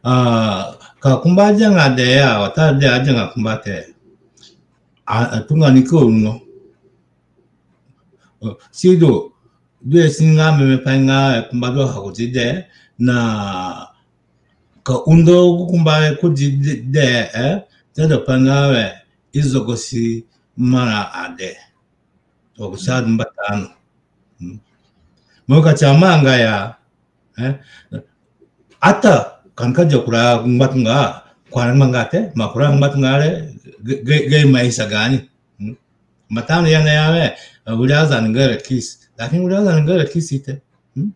Ah, ka kumba adianga dee ya, watadu dee adianga kumba te, a, angbatunga ni ka ru no. Si du, du e si nga memepai nga, eh, kumba du ha kuti dee, na ka undo gu kumba kuti dee, eh, si aida pa nga wẽ, i zogosi marã adee. Wa gu si adu mbata no. Hmm. Mo ka ti amanga ya, Eh? Ata ka ni ka dia kura ngbatunga, kura ngbatunga te, ma kura ngbatunga re, ga, ga, ga ima isa gaani. Hmm? Matano ya na ya we, eh, wiri aZande nga rakis. Lakin wiri aZande nga rakis te. Hmm?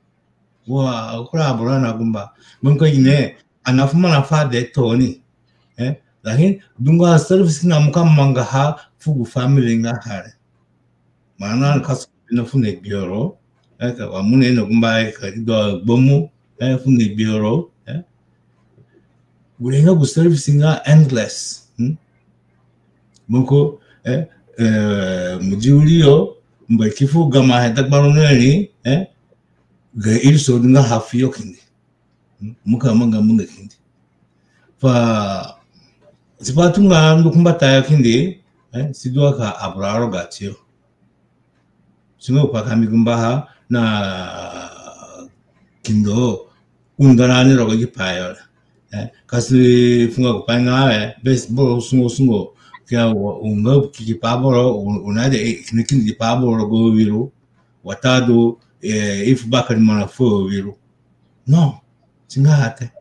Wa kura aboro na gumba. Mbiko gine, ani nafu marã fu ade tooni. Eh? Lakin dungu aservice kina mo ka mangaha fu gu family nga ha re. Marã ka soko bino fu na gbiro. Eh, ka wa mo na ino gumba, eh, ka do gbomu, eh, fu na gbiro. Eh? Gure nga gu service nga endless. Hmm? Mbiko, eh, eh, mo di wiri yo, mba ki fu gamahe dagbaro na ni, eh, ga iriso du nga ha fuyo kindi. Hmm? Mo ka manga manga kindi. Fa, si pa tunga ndu ku mbatayo kindi, eh, si du wa ka aboro aroga tiyo. Si nga gu pai ka mi gumbaha na kindo undo na ni rogo gi pai yo re. Eh, ka si fu nga gu pai nga, eh, bes boro sungo sungo. Kia u, u nga kiki pa boro, u, u na de, eh, kini kindi gi pa boro rogo wiru. Watadu, eh, i fu bakere marã fu wiru. No, si nga ha te.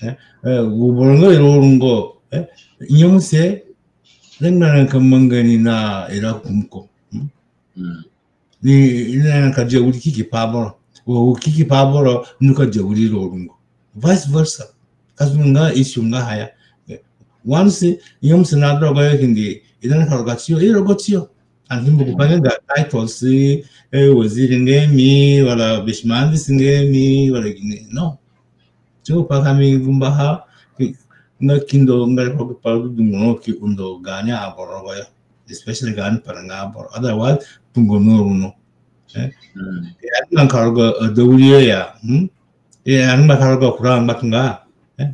Eh, eh, gu boro nga iro rungo, eh, nyemuse, rengbe na ka manga ni na ira kumuko. Hmm? Mm. Ni, ni na ka dia wiri kiki pa boro. Wa wiri kiki pa boro, ni ka dia wiri iro rungo. Vice versa. Ka si nga issue nga ha ya. Eh, once, nyemuse na du rogo yo kindi, i na ka roga tiyo, i rogo tiyo. Ani ki mbu gu pai nga ga titles, eh, waziri nga mi, wala beshimandis nga mi, wala gine. No. Tiyo pai ka mi gumbaha, ki, nga kindo nga ri pa gu pai du dungu no ki undo gaani aboro rogo yo. Especially gaani paranga aboro. Otherwise, tungo no ru no. Eh? Mm. Ya, ani na ka roga, eh, da wiri yo ya. Hmm? Ya, ani na ka roga kura ngbatunga. Eh?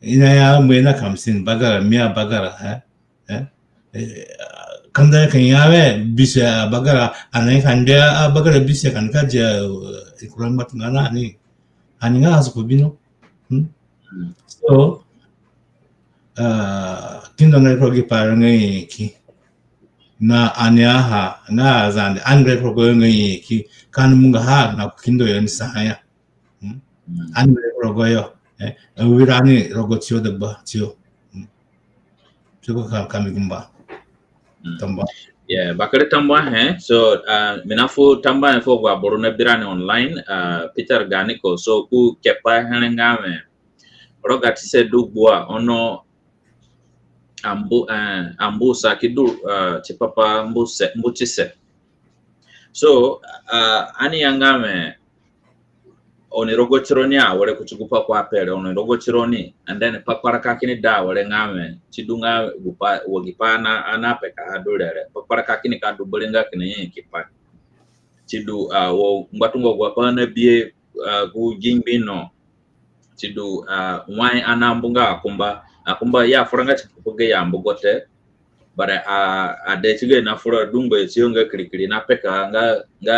I na ya mbu i na kamsin bagara, mia bagara, eh? Eh? Eh, kanda ka ya we, bise abagara, ani ka ndia abagara bise ka ni ka dia, eh, i kura ngbatunga na ni. Ani nga asu ku bino. Hmm? Mm. So, ah, kindo nga ri ku rogo gi pai re nga nyanyaki. Na ani aha, nga aZande, ani nga ri ku rogo yo nga nyanyaki. Ka ani mungaha na ku kindo yo ni sa ha ya. Hmm? Mm. Ani nga ri ku rogo yo. Eh, awirani rogo tiyo dagba, tiyo. Hmm. Tiyo ka, ka mi gumba. Mm. Tambuahe. Yeah, bakere tambuahe. So, ah, mi na fu tambuahe fu agu aboro na bi rani online, ah, Peter Ganiko. So, ku kepa here nga we, rogatise du gbua, ono ambu, eh, ambusa ki du, eh, tipa pa mbuse, mbutise. So, ah, ani ya nga we, oni rogo tironi awere kuti gu pai ko ape re, oni rogo tironi, and then kpakparaka kini da awere nga we, si du nga gu pai, wa gi pai na, ani apekaha du re re, kpakparaka kini ka du berewe nga kina nyanyaki pai. Si du, ah, wo ngbatunga agu apai ani abihe, ah, gu gi ngbi no, si du, ah, wai ani ambunga akumba. Akumba i afuranga tipa pa gayo ambugo te. But, ah, ade ti gayo nafura du ngbayo tiyo nga kirikiri na peka nga, nga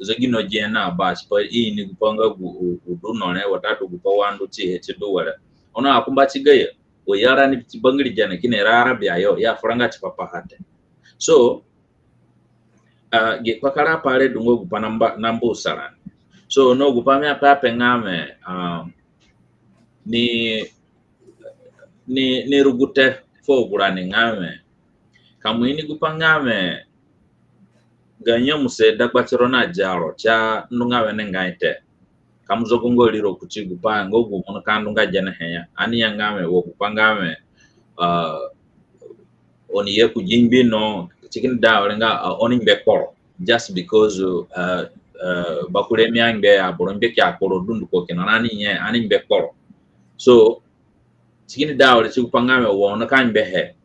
zegino gi na ba tipa i ini gu pai nga gu, gu du no re, watadu gu pai wa ndu tihe ti du were. Ono akumba ti gayo, wa i arani ti bangiri gene kini ra arabia yo, i afuranga tipa paha te. So, ah, gi kpakarapai re du nga gu pai na mbu, na mbusa rani. So, ono gu pai mi ape ape nga we, ah, ni, ni, ni rugute fu agu rani nga we, ka mo ini gu pai nga we, ga nyemuse dagba tiro na diaro, ti a ndu nga wenengai te. Ka mo zogo nga riro kuti gu pai nga gu mo nika ndu nga genehe ya. Ani ya nga we, wa gu pai nga we, ah, oni ye ku gi ngbi no, si kini da awere nga, ah, oni ngbe kporo. Just because, ah, ah, bakure mi angbe, aboro ngbe kia kporo dunduko kina, ani nye, ani ngbe kporo. So, si kini da awere ti gu pai nga we, wa oni ka ngbehe.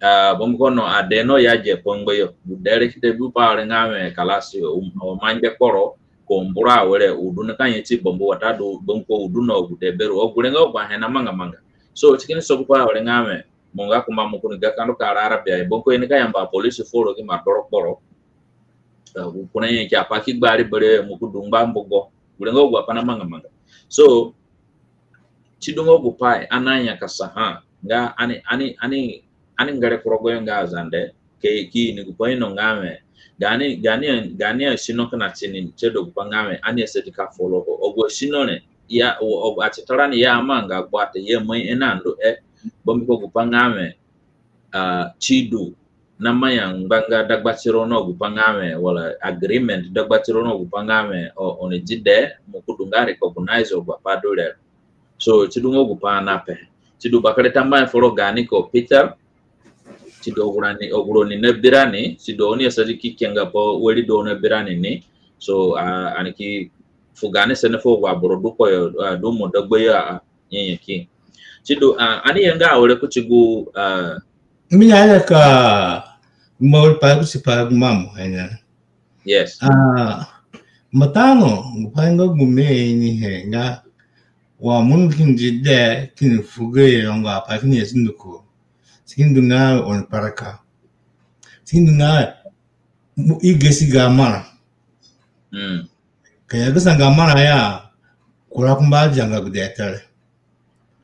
Ah, bambiko no ade no ya je pangba yo. Gu dee re ki ta bi pa awere nga we, kalasi, o, o ma ngbe kporo, ko mbura awere, u du nika nye ti bambu watadu, bambiko u du na agude beru. Agu re nga agu ahe namanga amanga. So, si kini sogo pa awere nga we, mo nga kumba mo kini ga ka ndu ka ra arabia, bambiko i nika yamba apolisi foro ki ma doro kporo. Ah, gu kura nyanyaki apai ki gbari berewe, mo ki du ngba mbugo. Gu re nga agu apai namanga amanga. So, si du nga gu pai ani anyakasaha nga ani, ani, ani, ani ngere ku rogo yo nga aZande, ke ki ini gupai ino nga wẽ, gaani, gaani, gaani asino kina tini tie du gupai nga wẽ, ani asadi ka foro ho. Agu asino re, ya, agu atita rani ya amanga gbua te, ya mai ina ndu e, bambiko gupai nga wẽ, ah, si du na manga ngbanga dagba tiro na gupai nga wẽ, wala agreement dagba tiro na gupai nga wẽ, o, oni di dee, mo ki du nga recognize agu apai du re. So, si du nga gupai ani ape. Si du bakere tambuahe foro gaani computer, si du agu rani, agu roni nabi rani, si du oni asadi ki kenga pa wari du oni nabi rani ni. So, ah, ani ki fu gaani sene fu agu aboro du koyo, ah, du mo dagba yo, ah, nyanyaki. Si du, ah, ani ye nga awere kuti gu, ah, Mi ya ya ka mo pa ku si pa gu mamu anya. Yes. Ah, matano, gupai nga gu mi ini he nga wa mo ni kini di dee kini fu gayo nga apai kini ye si ndu ko. Si kini du nga oni kparaka. Si kini du nga mo i gasi ga marã. Mm. Ka ya gasa ga marã ya, kura kumba adianga gu dee te re.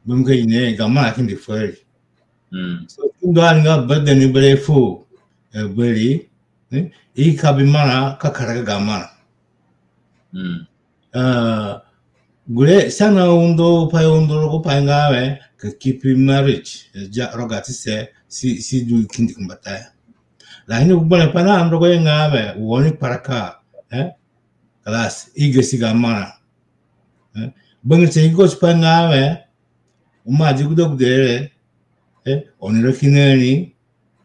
Bambiko ine ga marã kindi fari. Mm. So, si kini du ani nga bede ni bere fu, eh, bari, eh, i ka bi marã, ka karaga ga marã. Mm. Ah, gure, si ana undo pai, undo rogo pai nga wẽ, ka keep marriage, eh, ja, rogatise, si, si du kindi kumbatayo. Lakini gu bere pai na ndu rogoyo nga wẽ, wa oni kparaka, eh? Kalas, i gasi ga marã. Eh? Bangisa i go tipa nga wẽ, mo ima di gude gude re, eh? Oni raki na ri,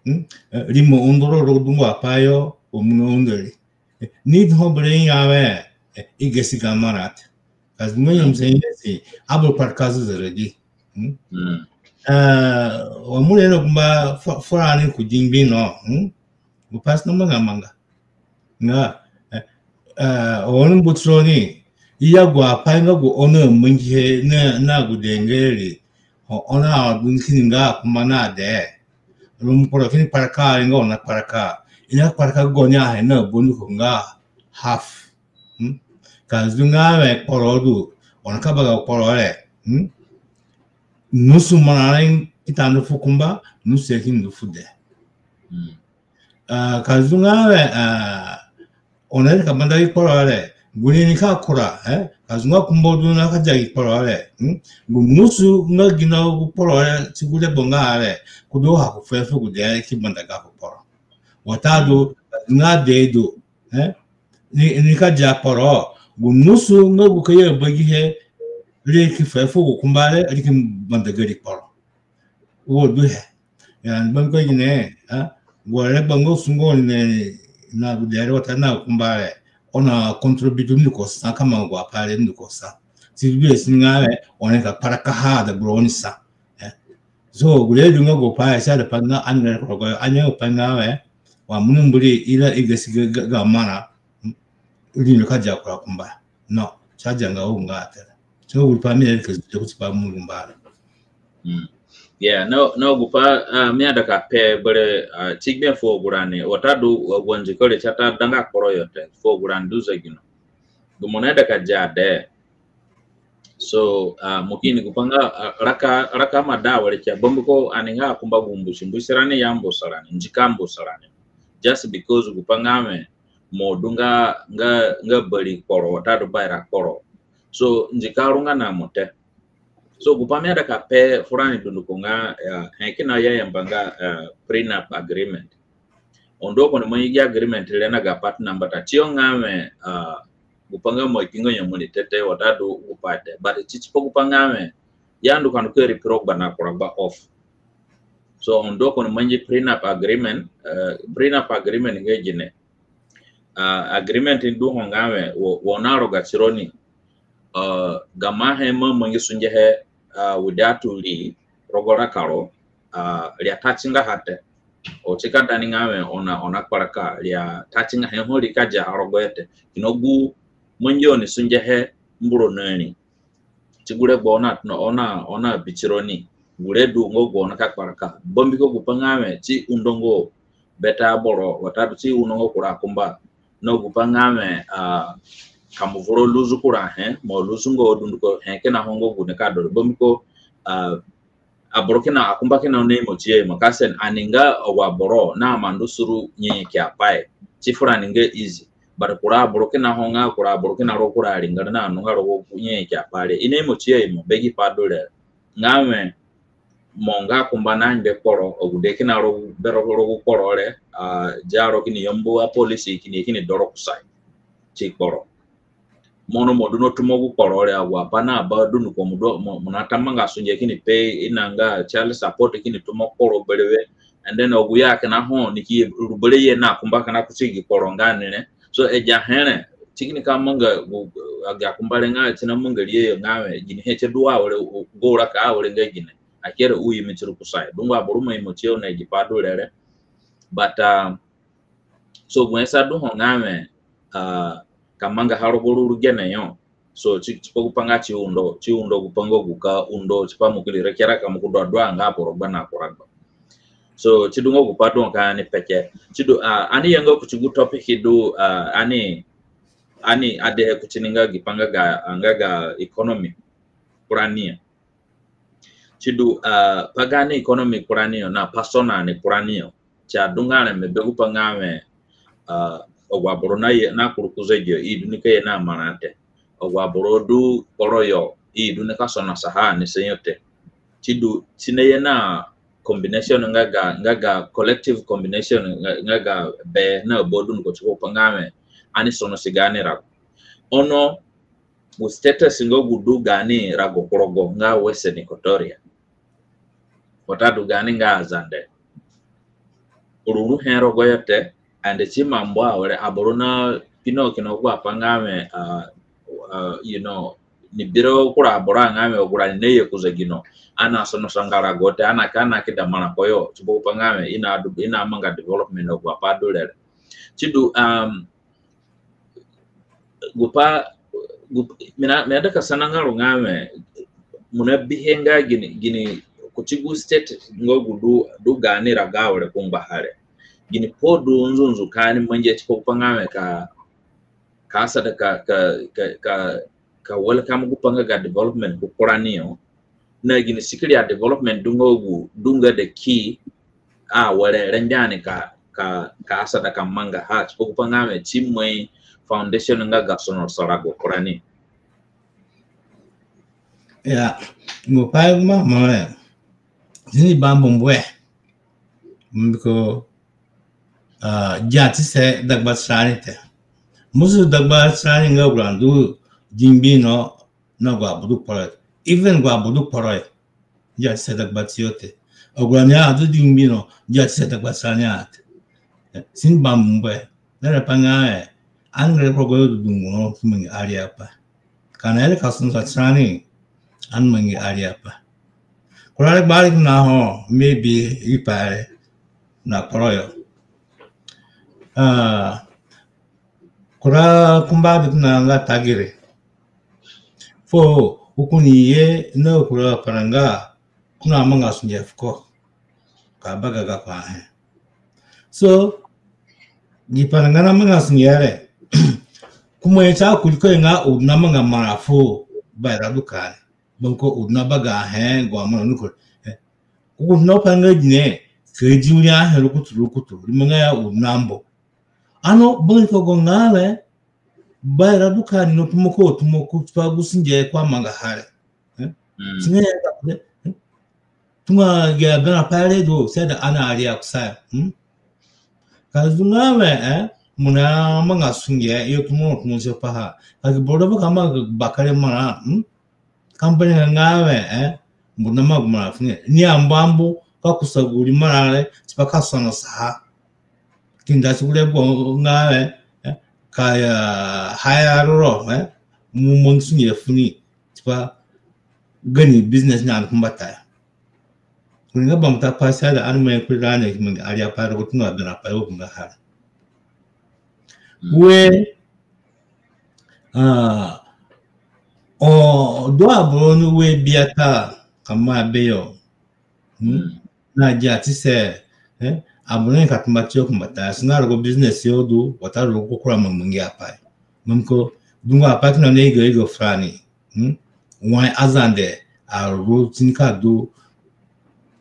hmm? Eh, rimo undo ro rogo dungu apai yo, wa mo na undo ri. Eh, ni du ho bere nga wẽ, eh, i gasi ga marã te. Ka si du nga nyemuse nyesi, aboro kparaka zezeredi. Hmm? Mm. Eh, wa mo re na kumba fu-, furani ku dingbi no, hmm? Gupai si namanga amanga. Nga, eh, eh, oni mbu tironi, i ya gu apai nga gu oni amangihe na, na gu dee nga re, o, oni adu ni kini nga akumba na dee. Ru mo kporo kini kparaka, nga oni nakparaka. I nakparaka gaoni ahe na banduko nga half. Hmm? Ka si du nga wẽ kporo du, oni ka baga kporo re. Hmm? Nusu marã re ki ta ndu fu kumba, nusu he ki ndu fu dee. Hmm. Ah, ka si du nga wẽ, ah, oni ka banda gi kporo re, gu ni nika kura, eh? Ka si du nga kumba du na ka dia gi kporo re, hmm? Gu nusu nga gino gu kporo re, ti gu regbo nga re, ko du ha ko fuhe fu gu dee ki banda gako kporo. Watadu, ka si du nga dee du, eh? Ni, ni ka dia kporo, gu nusu nga gu ka ye bagihe, ri ki fuhe fu gu kumba re, ri ki banda gari kporo. Wo du he. Ya, ni bambiko gine, eh? Gu regbo nga sungo ni na gu dee re watadu na gu kumba re, oni na contribute ndu ko sa, ka manga gu apai re ndu ko sa. Si du he si nga re, oni ka kparaka ha da buro oni sa. Eh? So, gure du nga gu pai si aida pa nga ani ngere ku rogoyo, ani aida pa nga wẽ, wa mo ni mbu ri, i ra i gasi ga, ga, ga marã, ri ni ka dia kura kumba. No, si adianga wo nga te re. So, gu pai mi aida ka zi kuti pa mo gu mba re. Mm. Yeah, no, no, gu pai, ah, mi aida ka pe bere, ah, ti gbe fu agu rani, watadu, ah, agu andiko re si ata danga kporo yo te, fu agu rani du zegino. Gu mo naida ka dia dee. So, ah, mo kini gu pai nga, ah, raka, raka ima da awere kia, bambiko ani nga akumba gu mbusi, mbusi rani ya mbusa rani, ndika mbusa rani. Just because gu pai nga wẽ, mo du nga, nga, nga bari kporo, watadu baira kporo. So, ndika arunga na mo te. So, gu pai mi aida ka pe furani dunduko nga, ah, he kina i ayamba nga, ah, prenup agreement. Oni du ko ni mangi gi agreement re na ga partner mbata. Si yo nga wẽ, ah, gu pai nga mo agbinga nyemu ni te te, watadu gu pai te. But si tipa gu pai nga wẽ, i andu ka ndu ka ripi ro gba na kura gba off. So, oni du ko ni mangi prenup agreement, eh, prenup agreement nga gine. Ah, agreement ni du ho nga wẽ, wo, wo na roga tironi, ah, gamo ahe mo amangi sungehe, ah, without ri rogo raka ro, ah, ri atatinga ha te. O ti ka da ni nga wẽ, oni, oni akparaka, ri atatinga he ho ri ka dia ha rogoho te. Kina gu mangi oni sungehe mbu ro na ri. Ti gu regbo oni na, oni na, oni nabi tironi. Gure du nga gu oni ka kparaka. Bambiko gu pai nga wẽ, ti undo nga bete aboro, watadu ti undo nga kura akumba. Na gu pai nga wẽ, ah, ka mo vura lose kura he, mo lose nga dunduko he kina ho nga gu nika du re. Bambiko, ah, aboro kina akumba kina na imo ti aimo ka si ani nga agu aboro na mandu suru nyenye ki apai. Ti fura ni nga easy. But kura aboro kina ho nga kura aboro kina ro kura aringara na anu nga ro nyenye ki apai re. I na imo ti aimo be gi pai du re. Nga wẽ mo nga kumba na ngbe kporo, agude kina ro gu, be ro gu kporo re, ah, dia ro kini yambu apolisi kini, kini do ro kusayo ti kporo. Mo no mo du no tumo gu kporo re, agu apai na ba dunduko mo du, mo, mo na ta manga sunge kini pe i na nga child support kini tumo kporo berewe. And then agu ya kina ho ni ki ye ru bere ye na kumba kina kuti gi kporo nga ni re. So agi ahe re, ti kini ka manga gu, agi akumba re nga ti na manga ri ye yo nga wẽ, ginihe ti du awere, gu raka awere nga gine. Akere u imi ti ru kusayo. Dungu aboro ima imo ti yo na gi pai du re re. But, ah, so gu he sa du ho nga wẽ, ah, ka mangaha rogo ruru gene yo. So ti, tipa gu pai nga ti undo, ti undo gu pai nga gu ka undo, tipa mo ki ri raki raka mo ki du adua nga aboro gba na kura gba. So ti du nga gu pai du ho ka ani peke. Ti du, ah, ani ye nga kuti gu topic du, ah, ani, ani adehe kuti ni nga gi pai nga ga, nga ga economy kura ni yo. Ti du, ah, pa gaani economy kura ni yo na personal ni kura ni yo. Ti adunga areme be gu pai nga wẽ, ah, agu aboro na ye, na kuru ku zegi yo, i du ni ka ye na marã te. Agu aboro du kporo yo, i du ni ka sonosaha ni sa yo te. Ti du, ti na ye na combination nga ga, nga ga collective combination nga, nga ga be na ba dunduko tipa gu pai nga wẽ ani sonosi gaani rago. Ono gu status nga gu du gaani rago ku rogo nga Western Equatoria, watadu gaani nga Azande, ruru he rogo yo te. And ti ima mbu awere aboro na pino kina gu apai nga wẽ, ah, ah, you know, ni biro kura aboro nga wẽ agu rani na ye ku zegino, ani asonosanga rago te, ani ka, ani ki da marã ku yo tipa gu pai nga wẽ i na du, i na manga development agu apai du re re. Ti du, um, gu pai, gu, mi na, mi naida ka sana nga ro nga wẽ, mo na bihe nga gini, gini, kuti gu state nga gu du, du gaani rago awere ku ngbaha re. Gini pai du nzunzu ka ani mangihe tipa gu pai nga wẽ ka, ka asada ka, ka, ka, ka, ka welcome gu pai nga ga development ku kura ni yo. Na gini sikiri a development du nga gu, du nga the key awere rengbe ani ka, ka, ka asada ka mangaha tipa gu pai nga wẽ ti mai foundation nga ga sonosa rago kura ni. Ya, gu pai gu mo a mo re, si ni bambu mbue. Mbiko, ah, gia tise dagbatirani te. Mo si dagbatirani nga agu rani du dingbi no na agu aboro du kporo yo. Even agu aboro du kporo yo, gia tise dagbatiyo te. Agu rani adu dingbi no, gia tise dagbatirani a te. Si ni bambu mbue. Na re pa nga, eh, ani ngere ku rogo yo du dungu no, si mangi ariapai. Ka ani ere ka sonosa tirani, ani mangi ariapai. Kura regbo ari kina ho, maybe i pai re na kporo yo. Ah, kura kumba du kina nga tagere. Fuo, u kini ye na kura paranga, ko na manga sunge fuko. Ka baga gako ahe. So, gi paranga na manga sunge re, ko ima ye ka kuri ko nga u na manga marã fu baira du ka ni. Bangu ko u na baga ahe, gu amana ni ko. Eh, u na pa nga gine, ka di wiri ahe rukutu rukutu, rimo nga ya u na mbu. Ono, bangu ko gu nga re, baira du ka ni no tumo ko, tumo ko, tipa gu sunge ko amangaha re. Eh? Mm. Singa ya ka, eh? Tunga ya bena pa re du, si aida ani aria kusayo. Hmm? Ka du nga wẽ, eh, mo na manga sunge, yo tumo, tumo si paha. Ka gi boro ba ka manga bakere marã, hmm? Company nga nga wẽ, eh, mbu na manga marã funi. Ni ambu ambu, ka kusa gu ri marã re, tipa ka sonosaha. Ki nda ti gure gbo nga wẽ, eh, ka ya haya roro, eh, mo mangi sunge funi. Tipa gani business na ani kumbatayo. Kuri nga bambata pai si aida ani mai kuri rani ki mangi ariapai rogo tunga bena pai wo ku ngbaha re. Mm. We, ah, o, du aboro ni we biata ka maa beyo. Hmm? Mm. Na gia tise, eh, aboro ni ka tumba tiyo kumbatayo, si nga rogo business yo du, watadu rogo kura mangi apai. Mbiko, dungu apai kina ni igo igo furani. Hmm? Wai Azande, aru tini ka du,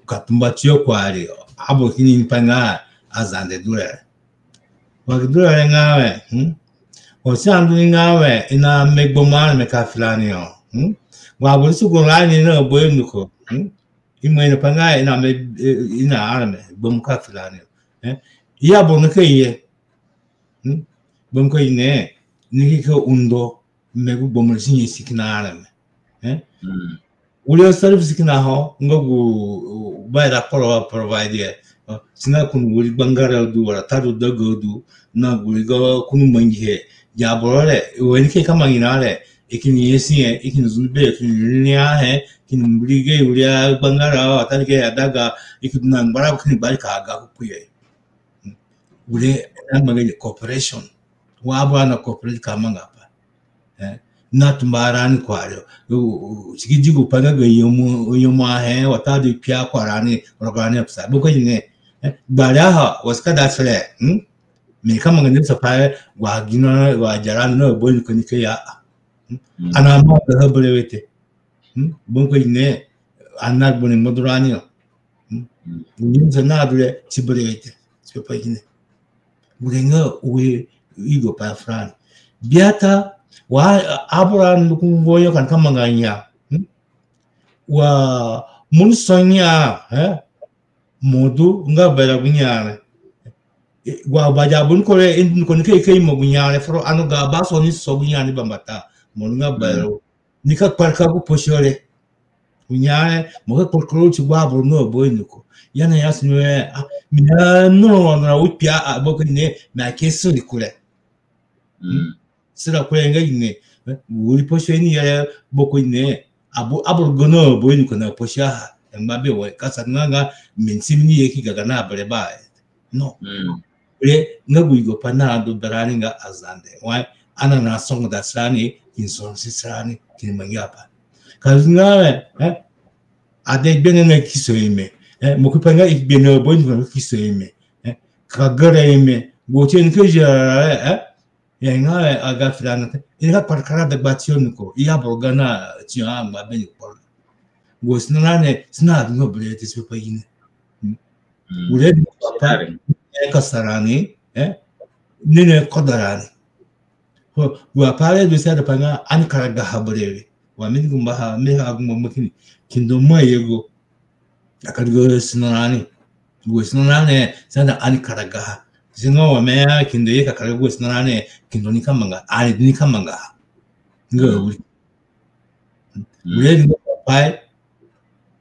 ka tumba tiyo kuari, aboro kini ni pa nga Azande du re. Wa ki du re nga we, hmm? O si andu ni nga we, i na me gbomu areme ka furani yo. Hmm? Wa aboro si gu rani na boyo nuko. Hmm? I ima ino pa nga i na me, i na areme gbomu ka furani yo. Eh? I ya aboro ni ka ye. Hmm? Gbomu ka ye ni, ni ki ka undo me gu gbomu re si nye si kina areme. Eh? Wiri asari fu si kina ho nga gu baira kporo wa provide he. Si nga kunu wiri gbangara du wara tadu daga du na gu wiri ga kunu mangihe. Ya aboro re, i wa ni ke ka mangi na re, i kini ye si he, i kini zu be, i kini ri ni ahe, i kini mbiri ge wiri agbangara wa tadu ge ya daga, i kini na ngbara, i kini bari ka ga ku ye. Wiri na manga ni cooperation. Wa aboro na cooperate ka manga pa. Eh, na tumba rani kuari yo. U, u, si ki di gu pa nga ga nyemu, nyemu ahe, watadu kpia kuarani, rogo rani kusa. Boko ine, eh, gbari aha, wa si ka da fere, hmm? Mi ka manga ni sa pa, wa gino, wa jarani na boyo nuko ni ke ya. Hmm? Ana ma ga ha berewe te. Hmm? Boko ine, ana gboni modurani yo. Hmm? Ni sa na du re, si berewe te. Si pa ine. Gure nga we i go pa furani. Biata, wa aboro ndu ku ngo yo ka ni ka manga nya. Hmm? Wa mo ni so nya, eh? Mo du nga bera gu nya re. E, wa ba ja bu ni ko re, i ndu ni ko ni ke, ke imo gu nya re foro, ano ga ba so ni so gu nya re bambata. Mo du nga bera. Ni ka kparaka gu posho re. Gu nya re, mo ka kparaka ro ti gu aboro na boyo nuko. Ya na ya si ni we, ah, mi na no ro na ro kpia, ah, boko ine, mi a ke suri kure. Hmm? Sura kure nga ine, eh, wiri posho ni ya boko ine, abu, aboro ga na boyo nuko na posho aha, ngba be we, ka sa nga nga, mi si mi ni ye ki gaga na bere ba, eh. No. Re, nga gu i go pa na du berani nga Azande. Wa, ana na songoda tirani, kini songoda tirani, kini mangi apai. Ka zi nga we, eh, ade gbene na kiso ime. Eh, mo ki pa nga i gbene bo ni kiso ime. Eh, ka gara ime. Gu ti ni ke jara, eh, eh, ya nga, eh, aga furani te. I ni ka kparakpara dagba tiyo nuko. I ya aboro ga na tiyo angba be ni kporo. Gu si na ne, si na du nga bere te si pa ine. Hmm. Gu re du papa, sharing. Ka sa rani, eh? Ni ni koda rani. Ho, gu apai re du si aida pa nga ani karagaha berewe. Wa mi ni gumbaha, mi ha gumba mo kini. Kindo ma yego. Akadi gu sino rani. Gu sino rani, si aida ani karagaha. Si nga wa mi ya kindo ye ka karaga gu sino rani, kindo ni ka manga, ani ni ka manga. Nga wiri. Wiri ni pai,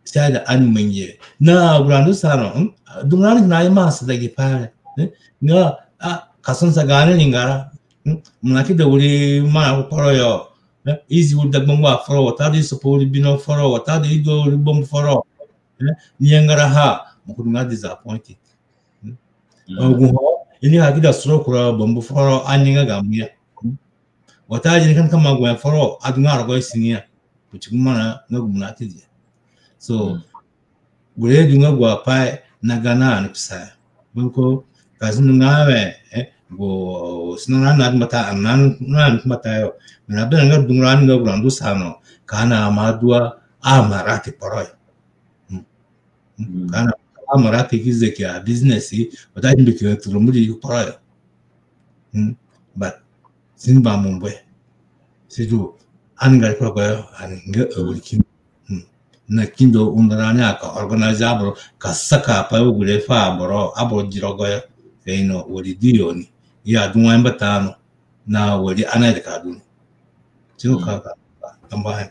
si aida ani mangihe. Na gu randu sa no, hmm? Dungu rani na ima asada gi pai re. Eh? Nga, ah, ka sonosa gaani ringara. Hmm? Mo na ki da wiri marã ku kporo yo. Eh? I zi wiri dagbangu aforo, watadu i sopa wiri bino foro, watadu i du wiri bambu foro. Eh? Ni yangaraha, mo ki du nga disappointed. Hmm? Agu ho, i ni ha ki da suro kura bambu foro, ani nga ga mo ya. Hmm? Watadu i ni ka ni ka mangu ya foro, adu nga rogo i si ni ya. Kuti gu marã nga gu mo na ti di ya. So, gu re du nga gu apai na ga na ani kusayo. Bangu ka si ndu nga we, eh, gu sino na ani kumbata, na ani kumbata yo. Mi na berã nga dungu rani nga gu randu sa no, ka ani ima dua, a marã ti kporo yo. Hmm. Hmm. Ka ani ima rati ki zeki a business, watadu mbiko turu mbiri kporo yo. Hmm. But, si ni ba mo mbu e. Si du, ani ngari kporo yo, ani nga awiri kindo. Hmm. Na kindo undo rani aka organize aboro, ka saka apai wa gu re fu aboro, aboro di rogo yo. Ka ino, wari du yo ni. Ya du wa mbata no. Na wari ani aida ka du ni. Tiko ka, ka, tambuahe.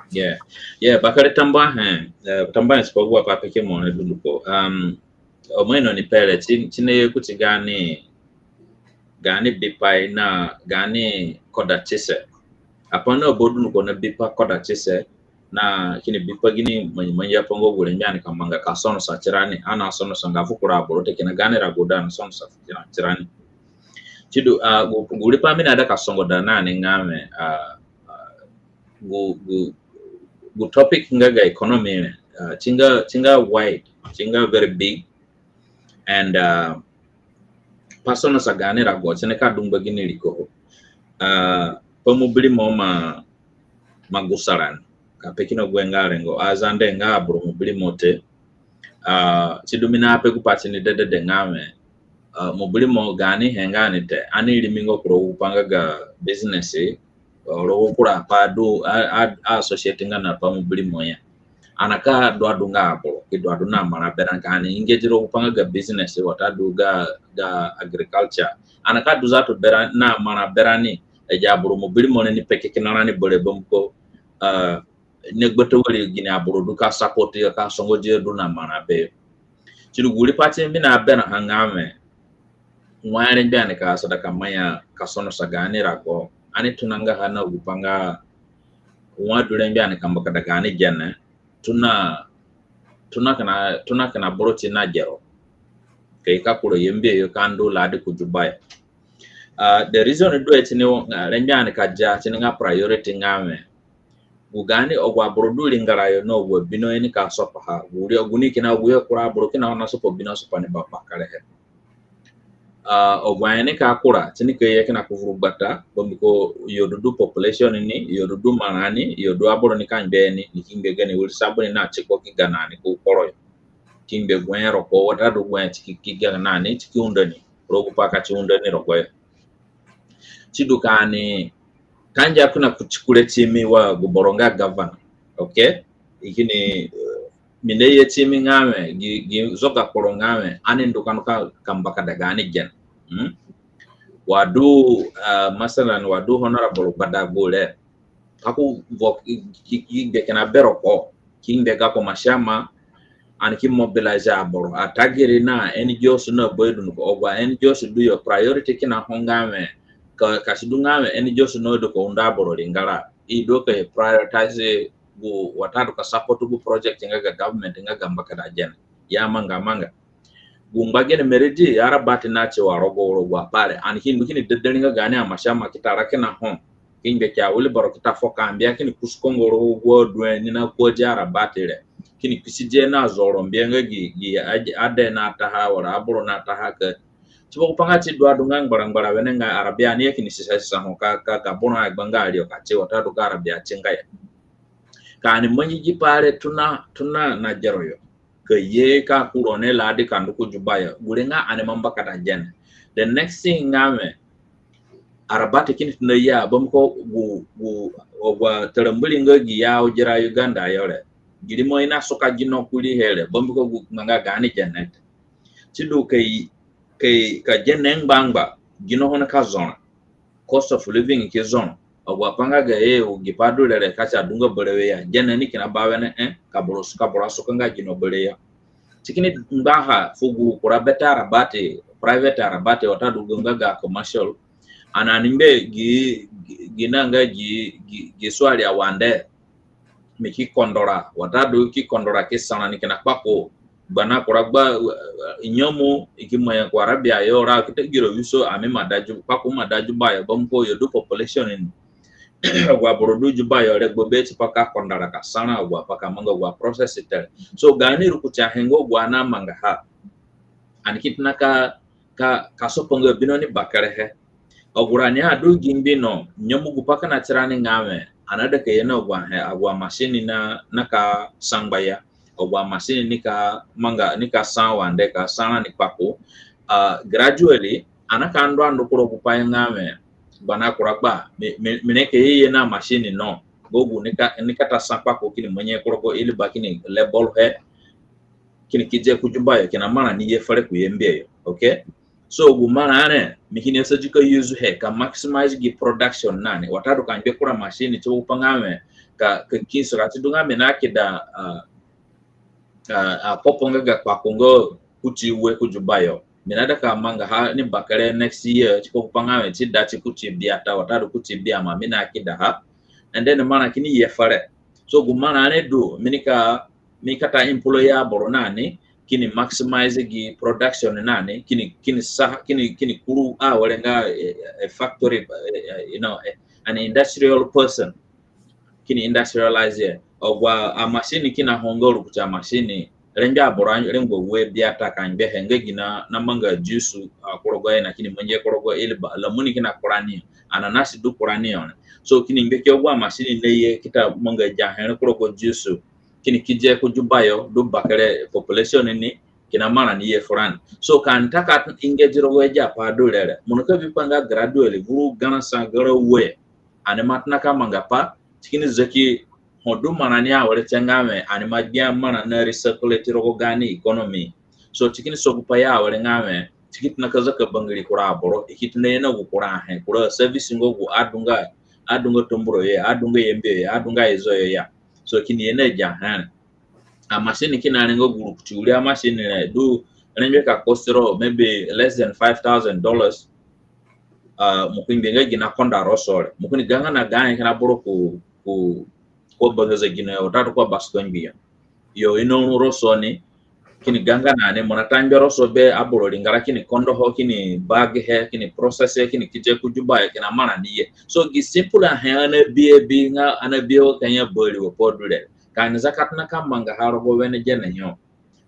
Yeah. Yeah, bakere tambuahe. Eh, tambuahe tipa agu apai peke mo re dunduko. Um, o mo ino ni pere, ti, ti ni ye kuti gaani, gaani bipai na gaani kodatise. Apai na aboro dunduko na bipa kodatise, na kini bipa gini mangi, mangi apai nga gu rengbe ani ka manga ka sonosa tirani, ani asonosanga fu kura aboro te kina gaani rago da ani sonosa fu tirani. Sidu, ah, gu, gu riipa mi naida ka songoda na ni nga we, ah, ah, gu, gu, gu topic nga ga economy, ah, si nga, si nga wide, si nga very big, and, ah, pa sonosa gaani rago, si nika du ngba gini riko. Ah, pa mubirimo ma, ma gusa rani. Ka pe kina gu nga rengo, Azande nga aboro mubirimo te. Ah, si du mi naape gu pai tini dedede nga wẽ, ah, mubirimo gaani he nga ni te, ani rimi nga ku rogo gu pai nga ga business, eh, rogo kura apai du a, a, a associate nga na pa mubirimo ya. Ani ka du adu nga aboro, ki du adu na marã berani, ka ani engage rogo gu pai nga ga business, watadu ga, ga agriculture. Ani ka du zatu berani, na marã berani, agi aboro mubirimo re ni peke kina rani bere bambiko, ah, ni gbata wari gini aboro du ka support yo, ka songodi yo du na marã beyo. Si du gu wiri pai ti mi naaberãha nga wẽ, wai rengbe ani ka asada ka maa ya ka sonosa gaani rago, ani tonanga ha na gu pai nga wai du rengbe ani ka mbakada gaani gene, tona, tona kina, tona kina boro ti na gero. Ka i ka kura Yambio yo ka ndu ladi ku Juba yo. Ah, the reason du e tini, ah, rengbe ani ka dia tini nga priority nga wẽ, gu gaani agu aboro du ringara yo na agu abino i nika sopaha. Gu ri agu ni kina agu yo kura aboro kina ho na sopa bino sopa ni ba bakere he. Ah, agu ahe nika kura, tini ka ye kina ku vuru gbata, bambiko yo du du population ni, yo du du marã ni, yo du aboro nika ngbe ni, ni ki ngbe gani wiri sabu ni na tiko ki ga na ni ku kporo yo. Ki ngbe gu he rogo, watadu gu he ti ki, ki ga na ni, ti ki undo ni rogo gu pai ka ti undo ni rogo yo. Si du ka ani, ka ngia kina kuti kure ti mi wa gu boro nga governor. Okay? I kini, eh, mi naye ti mi nga wẽ, gi, gi zoga kporo nga wẽ, ani ndu ka ndu ka, ka mbakada gaani gene. Hmm? Wa du, ah, masalan, wa du Honorable Gbadagbu re, ka ko vo ki, ki, ki gbe kina bero ko, ki ngbe gako masiama, ani ki mobilize aboro. Atagiri na NGOs na bayo dunduko, agu aNGOs du yo, priority kina ho nga wẽ, ka, ka si du nga wẽ NGOs na du ka undo aboro ringara, i du ka prioritize gu, watadu ka support gu project nga ga government nga ga mbakada gene. Ya manga manga. Gu ngba gene meredi, Arabati na ti wa rogo, rogo apai re. Ani kini, kini dederi nga gaani amasiama ki ta ra kina ho. Ki ngbe ki awiri boro ki ta fo ka mbia kini kusi kongo rogo gu adu he ni na kua di Arabati re. Kini kusi die na zoro mbia nga gi, gi ade, ade na taha, wara aboro na taha ka. Tipa gu pai nga ti du adu nga ngbarangbara wene nga Arabia ni ya kini sisa sisa ho ka, ka, ka boro agbanga ari yo ka ti watadu ka Arabia ti nga ya. Ka ani mangi gi pai re tona, tona na gero yo. Ka ye ka kura ni ladi ka ndu ku Juba yo. Gure nga ani ima mbakada gene. The next thing nga wẽ, Arabati kini tona ya, bambiko gu, gu, agu ataramburi nga gi ya ogira Uganda yo re, gi rimo i na suka gino kuriihe re, bambiko gu ngbanga gaani gene te. Si du ka i, ka i, ka gene ngbangba, gino ho nika zora. Cost of living ki zora. Agu apai nga ga, eh, gi pai du re re ka si adunga berewe ya. Gene ni kina bawene, eh, ka boro, ka boro asuka nga gino berewe ya. Si kini ngbaha fu gu kura bete Arabati, private Arabati, watadu gu nga ga commercial. Ani, ani ngbe gi, gi, gi na nga gi, gi, gi suari awande. Mi ki kondora, watadu ki kondora ki sa rani kina kpako. Gbana kura gba, eh, nyemu, i ki maa ya ku Arabia yo ra ki ta giro wiso, ami ima da Ju-, kpako ima da Juba yo, bambiko yo du population ni. Agu aboro du Juba yo regbo be tipa ka kondora ka sa ra, agu apai ka manga agu aprocess te. So, gaani rukutu ahe nga agu ani amangaha. Ani ki tona ka, ka, ka sopa nga bino ni bakere he. Agu rani adu gi mbino, nyemu gu pai kina tirani nga wẽ, ani aida ka ye na agu ahe, agu amasini na, na ka sangba ya, agu amasini nika manga, nika sa wande, ka sa rani kpako. Ah, gradually, ani ka ndu andu ku rogo gu pai nga wẽ, gbana kura gba, mi, mi, mi nika ye ye na masini no, gu gu nika, nika ta sa kpako kini manye ku rogo iliba kini label he, kini ki die ku Juba yo, kina marã ni ye fere ku Yambio yo. Okay? So, gu marã re, mi kini asadi ka use he, ka maximize gi production na ni. Watadu ka ngbe kura machine, tipa gu pai nga wẽ, ka, ka kini sura ti du nga mi na kida, ah, ah, ah, popo nga ga kpako nga kuti ue ku Juba yo. Mi naida ka mangaha ni bakere next year, tipa gu pai nga wẽ, ti da ti kuti biata, watadu kuti biama, mi na kidaha. And then marã kini ye fere. So, gu marã re du, mi nika mi ka ta employ aboro na ni, kini maximize gi production na ni, kini, kini sa, kini, kini kuru awere nga, eh, eh, factory, eh, eh, you know, eh, an industrial person. Kini industrialize. Agu amasini kina ho nga rukutu amasini. Rengbe aboro rengbe ue biata ka ngbe he nga gi na, na manga juice, ah, ku rogo i na kini mangi ku rogo iliba. Lamuni kina kurani yo. Ananasi du kurani yo. So kini ngbe ki agu amasini na ye ki ta manga agi ahe re ku rogo juice. kini ki ye ku Juba yo, du bakere population ni, kina marã ni ye furani. So ka ani ta ka engage rogo agi apai du re re, mo nika bi pa nga gradually, vuru garã sa, garã ue, ani ima tona ka manga pai, ti kini zaki ho du marã ni awere tie nga wẽ, ani ima gbia marã na recirculate rogo gaani economy. So ti kini sa gu pai ya awere nga wẽ, ti ki tona ka zaka bangiri kura aboro, i ki tona ye na gu kura ahe, kura service nga gu adunga, adunga Tambura yo ya, adunga Yambio yo ya, adunga Ezo yo ya. So kini ye na agi ahe re. A machine kina re nga gu rukutu wiri a machine re du rengbe ka cost ro maybe less than five thousand dollars. Ah, mo ki ngbe nga gi na konda roso re. Mo kini ganga na gaani kina boro ku, ku, ku bangaza gino yo, watadu ku abasuka ngbi yo. Yo, i na ru roso ni, kini ganga na ni, mo na ta ngbe roso be aboro ringara, kini kondo ho, kini bag he, kini process he, kini ki ye ku Juba yo, kina marã ni ye. So gi simple ahe ani abi abi nga ani abi wa ka ya bari wa pa du re. Ka ani za ka tona ka manga ha rogo wene gene yo,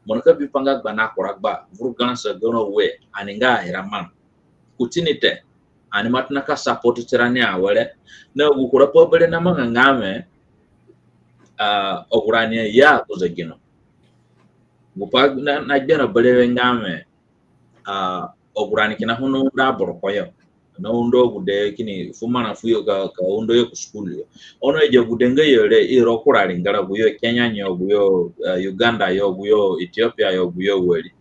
mo nika bi pa nga gba na kura gba, vuru garã sa, garã ue, ani nga aira marã. Kuti ni te, ani ima tona ka support tirani awere. Na gu kura pai berewe namanga nga wẽ, ah, agu rani aya ku zegino. Gu pai na, na gbera berewe nga wẽ, ah, agu rani kina ho naundo aboro koyo, naundo agude kini fu marã fuyo ka, ka undo yo ku school yo. Ono agi agude nga yo re, i ro kura ringara, agu yo Kenya yo, agu yo, eh, Uganda yo, agu yo Ethiopia yo, agu yo wari.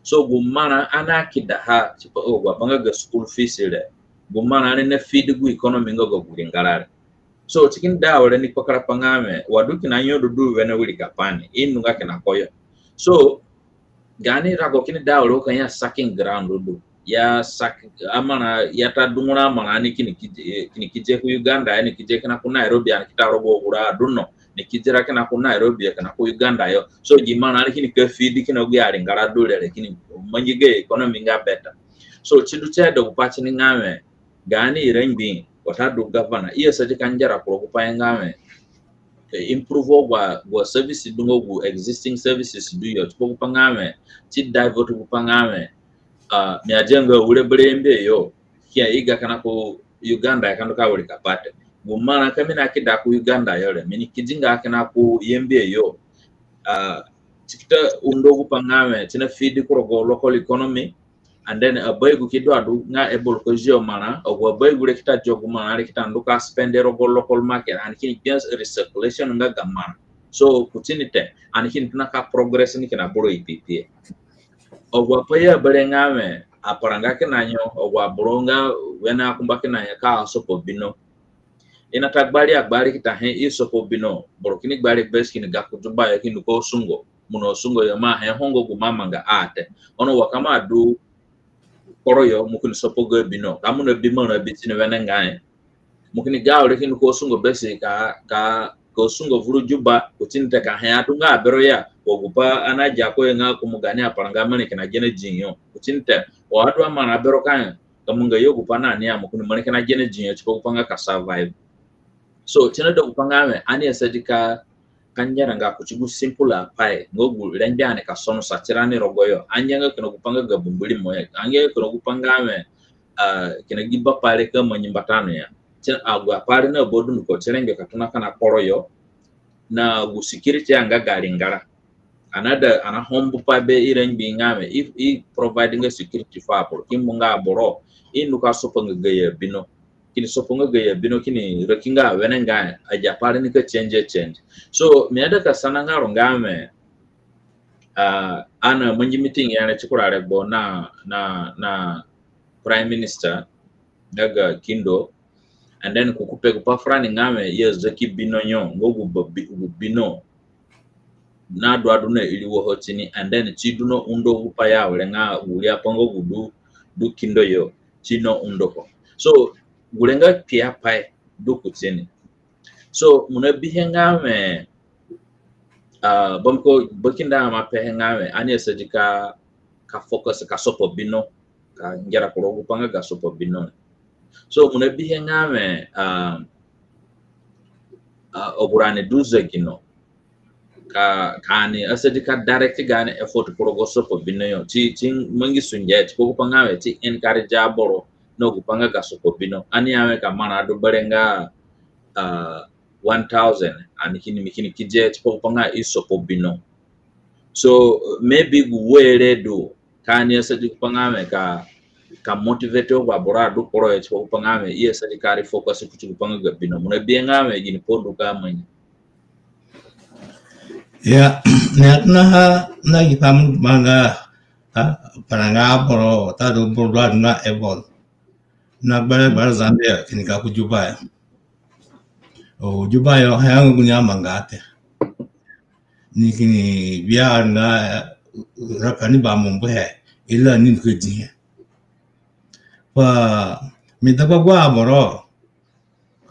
So gu marã ani akidaha tipa agu apa nga ga school fees re, gu marã re na feed gu economy nga ga gu ringara re. So ti kini da awere ni kpakarapai nga wẽ, wa du kina nyo du du wene wirikapai ni, i ndu nga kina koyo. So gaani rago kini da awere wa ka ya sucking ground du. Ya sak-, amarã, ya ta dungura amarã ni kini ki-, eh, kini ki ye ku Uganda, ni ki ye kina ku Nairobi, ani ki ta rogo agu ra du no, ni ki ye ra kina ku Nairobi yo, kina ku Uganda yo. So gi marã ni kini ka feed kina agu aringara du re re, kini mangi ga economy nga better. So si du si aida gu pai ti ni nga wẽ, gaani irangbii, watadu governor, i asadi ka ngera ku rogo gu pai nga wẽ, eh, improve agu, agu service du nga gu existing services du yo, tipa gu pai nga wẽ, si divert gu pai nga wẽ, ah, mi adianga wire bere Yambio yo, ki ya i ga kina ku Uganda yo ka ndu ka wirikapai te. Gu marã ka mi nakeda ku Uganda yo re, mi ni kedi nga kina ku Yambio yo. Ah, si ki ta undo gu pai nga wẽ, si na feed ku rogo local economy, and then abayo gu ki du adu nga able ka zio marã, agu abayo gu re ki ta zio gu marã re ki ta ndu ka spend rogo local market, ani kini gbia recirculation nga ga marã. So kuti ni te, ani kini tona ka progress ni kina boro ipipi. Agu apai ya berewe nga wẽ, aparanga kina nyo, agu aboro nga wene akumba kina nyo ka sopo bino. I na ta gbari agbari ki ta he, i sopo bino, boro kini gbari bes kini ga ku Juba yo kini ko sungo. Mo na sungo yo, mo ahe ho nga gu mo amanga a te. Ono wa ka mo adu kporo yo, mo kini sopo ga bino. Ka mo na bi marã bi ti ni wenengai, mo kini ga awere kini ko sungo bes ka, ka, ka sungo vuru Juba, kuti ni te ka he adunga abero ya, wa gu pai ani agia ko yo nga ko mo gaani aparanga marẽ kina gene zi yo. Kuti ni te, wa adu amarã abero ka he, ka manga yo gu pai na ni ya, mo kini marẽ kina gene zi yo, tipa gu pai nga ka survive. So si naida gu pai nga wẽ, ani asadi ka, ka ngeranga kuti gu simple apai nga gu rengbe ani ka sonosa tirani rogoyo. Angianga kina gu pai nga ga bumbu rimo ya, angianga kina gu pai nga wẽ, ah, kina gi bapai re ka mangi mbata no ya. Ti agu apai re na ba dunduko ti rengbe ka tona kina kporo yo, na gu security anga ga ringara. Another, ana hombu pa be irangbii nga wẽ, i, i providing security fu aboro, ki mbu nga aboro, i ndu ka sopo nga gayo abino. Kini sopo nga gayo abino, kini raki nga wenengai, agi apai re nika change, change. So mi aida ka sana nga ro nga wẽ, ah, ani amangi meeting ya re ti kura regbo na, na, na Prime Minister nga ga kindo, and then ko ki pe gu pai furani nga wẽ, i azaki bino yo, nga gu ba bi-, gu bino nadu adu na iriwo ho ti ni, and then si du na undo gu pai ya awere nga gu riapai nga gu du, du kindo yo, si na undo ko. So gure nga kpiapai du kuti ni. So mo nabihe nga wẽ, ah, bambiko bakindo ima pehe nga wẽ, ani asadi ka, ka focus ka sopo bino, ka ngera ku rogo gu pai nga ga sopo bino. So mo nabihe nga wẽ, ah, ah, agu rani du zegino, ka, ka ani asadi ka direct gaani effort ku rogo sopo bino yo, ti, ti mangi sunge, tipa gu pai nga wẽ, ti encourage aboro na gu pai nga ga sopo bino. Ani ya wẽ ka marã du berewe nga, ah, one thousand, ani kini, mi kini ki dihe tipa gupai nga i sopo bino. So maybe gu were du ka ani asadi gupai nga wẽ ka, ka motivate agu aboro adu kporo yo tipa gupai nga wẽ i asadi ka refocus kuti gupai nga ga bino. Mo nabihe nga wẽ ginipai du ka mangi? Ya, ni atona ha na gi pa mo manga, ha, paranga aboro, watadu boro du adu nga Evol. Na gbere gbere Zambia, kini ga ku Juba yo. O, Juba yo, ha ya nga gu ni amanga te. Ni kini bia nga, eh, raka ni ba mo mbu he, ila ni ko di he. Pa, mi dagba gu aboro,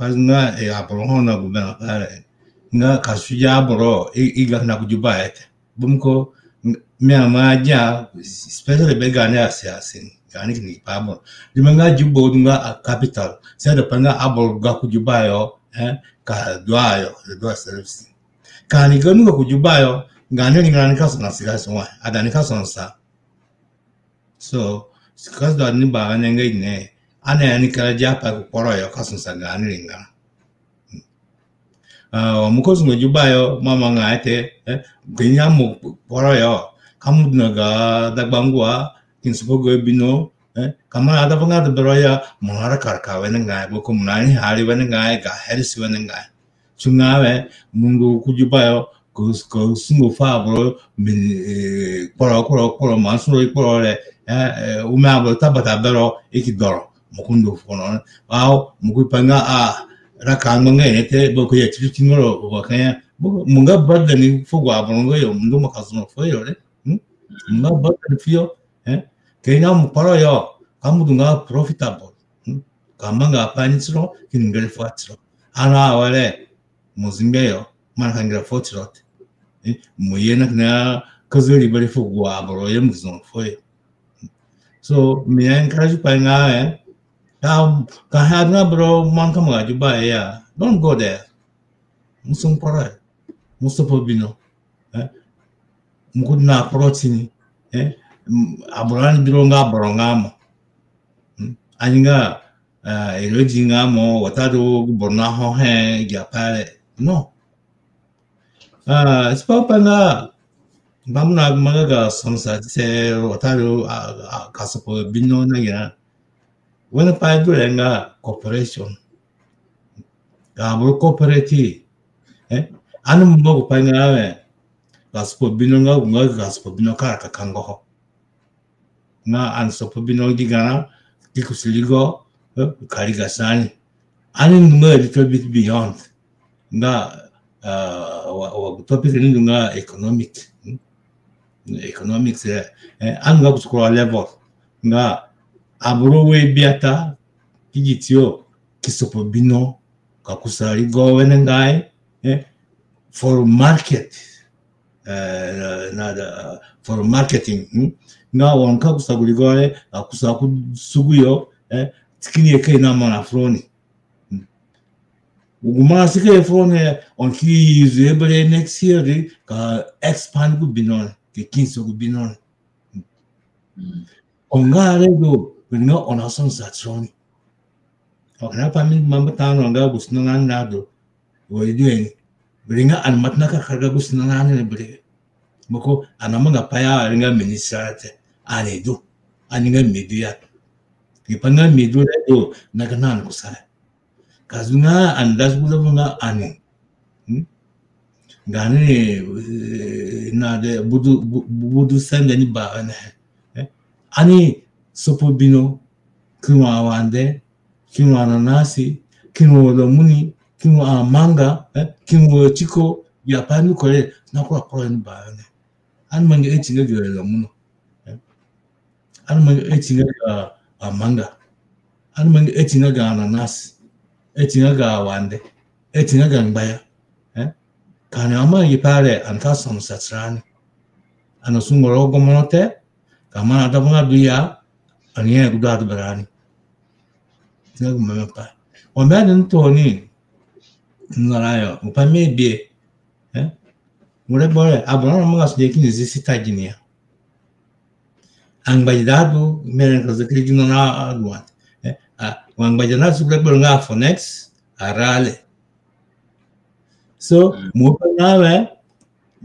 ka nga, eh, aboro ho na gu bena pare. Nga ka suja aboro, i, i ga na ku Juba yo te. Bambiko, ng-, mi ama dia, especially be gaani asiasi, gaani kini pa aboro. Di mi nga Juba du nga a capital. Si aida pa nga aboro ga ku Juba yo, eh, ka dua yo, dua service. Ka ani ga nunga ku Juba yo, gaani ringara ni ka sona siga si wa, ada ni ka sona sa. So, si ka si du ni ba wene nga ine, ani ani kara dia pa ku kporo yo ka sona sa gaani ringara. Ah, mo ka sungo Juba yo, mo amanga he te, eh, kini ya mo kporo yo, ka mo du na ga dagbangua, kini sopo ga bino, eh, ka mo na adavanga da bero ya, mo na raka raka wenengai, boko mo na riha ri wenengai, ga heresi wenengai. Sunga we, mo ndu ku Juba yo, ko, ko sungo fu aboro, mi, eh, kporo, kporo, kporo, ma suro i kporo re, eh, eh, ume aboro tabata bero, i ki doro, mo ku ndu fuo no. Wao, mo ki pa nga, ah, raka angbanga ine te, boko ya tipi tingoro, wa ka ya, boko, mo nga burden ni fu agu aboro nga yo, mo ndu mo ka sona fuo yo re, hmm? Mo nga burden fuyo, eh? Ka i na mo kporo yo, ka mo du nga profitable, hmm? Ka manga pa ni tiro, kini ngere fu atiro. Ana awere, mo zingbe yo, mo na ka ngere fuo tiro te. Eh, mo ye na kina ka zari bari fu agu aboro yo mo ki sona fuo yo. So, mi na encourage pa nga, eh, ka, ka ha na bro, man ka mo ga Juba ya, don't go there. Mo sona kporo yo. Mo sopo bino. Eh? Mo ku na kporo tini. Eh? M-, aboro ani biro nga aboro nga mo. Hmm? Ani nga, eh, iro di nga mo, watadu gu boro na ho he, gi apai re. No. Ah, si pa pa nga, ba mo na manga ga sonsa te, watadu, ah, ah, ka sopo bino na gina. Wene pai du re nga cooperation. Ka aboro cooperate, eh? Ani mo gu pai nga we, ka sopo bino nga, nga ka sopo bino kara ka kango ho. Nga ani sopo bino gi garã, ki kusi rigo, eh, ka riga sa ani. Ani ndu nga a little bit beyond. Nga, ah, wa, wa topic ni ndu nga economic. Hmm? Economics, eh, eh, ani nga kusi kura level. Nga aboro we biata, ki gi tiyo, ki sopo bino, ka kusa rigo wenengai, eh, for market. Eh, na, na, for marketing, hmm? Nga oni ka kusa gu rigo re, ka kusa ku sugu yo, eh, si kini ye ka ino marã fu roni. Hmm. Gu marã si ka ye fu roni, oni ki use he bere next year re, ka expand gu bino re, ki kinso gu bino re. Hmm. Oni nga re du, oni nga oni asonsa tironi. Oni na pa mi mamba tano nga gu sino na nadu. Wa i du eni. Bere nga ani matna ka karga gu sino na ni bere. Boko ani amanga pa ya nga minister te. Ani du. Ani nga mi du ya. Gi pa nga mi du re du na ga na ani kusa. Ka zunga ani da zunga nga ani. Hmm? Gaani, eh, na de budu, bu-, budu sende ni ba ne. Eh? Ani sopo bino, ki ru awande, ki ru ananasi, ki ru lemuni, ki ru amanga, eh? Ki ru tiko, ya pa ni kore, na kura kura ni ba ne. Ani mangi eti nga ga lemuno. Eh? Ani mangi eti nga ga amanga. Ani mangi eti nga ga ananasi. Eti nga ga awande. Eti nga ga ngbaya. Eh? Ka ani amangi pa re, ani ka sonosa tirani. Ani asungo rogo gomoro te, ka mo na da vanga du ya, ani ye gu du adu berani. Ti nga gu meme pa. Wa mi adi ni tooni, nara yo, gu pa mi bi e. Eh? Gure bore, aboro na manga sunge kini zi sita gini ya. Angbaji da du, mere ka zikiri gino na adu wa te. Eh? A, wa angbaji na su gure bore nga Phoenix, Arale. So, mm, mo pe nga we,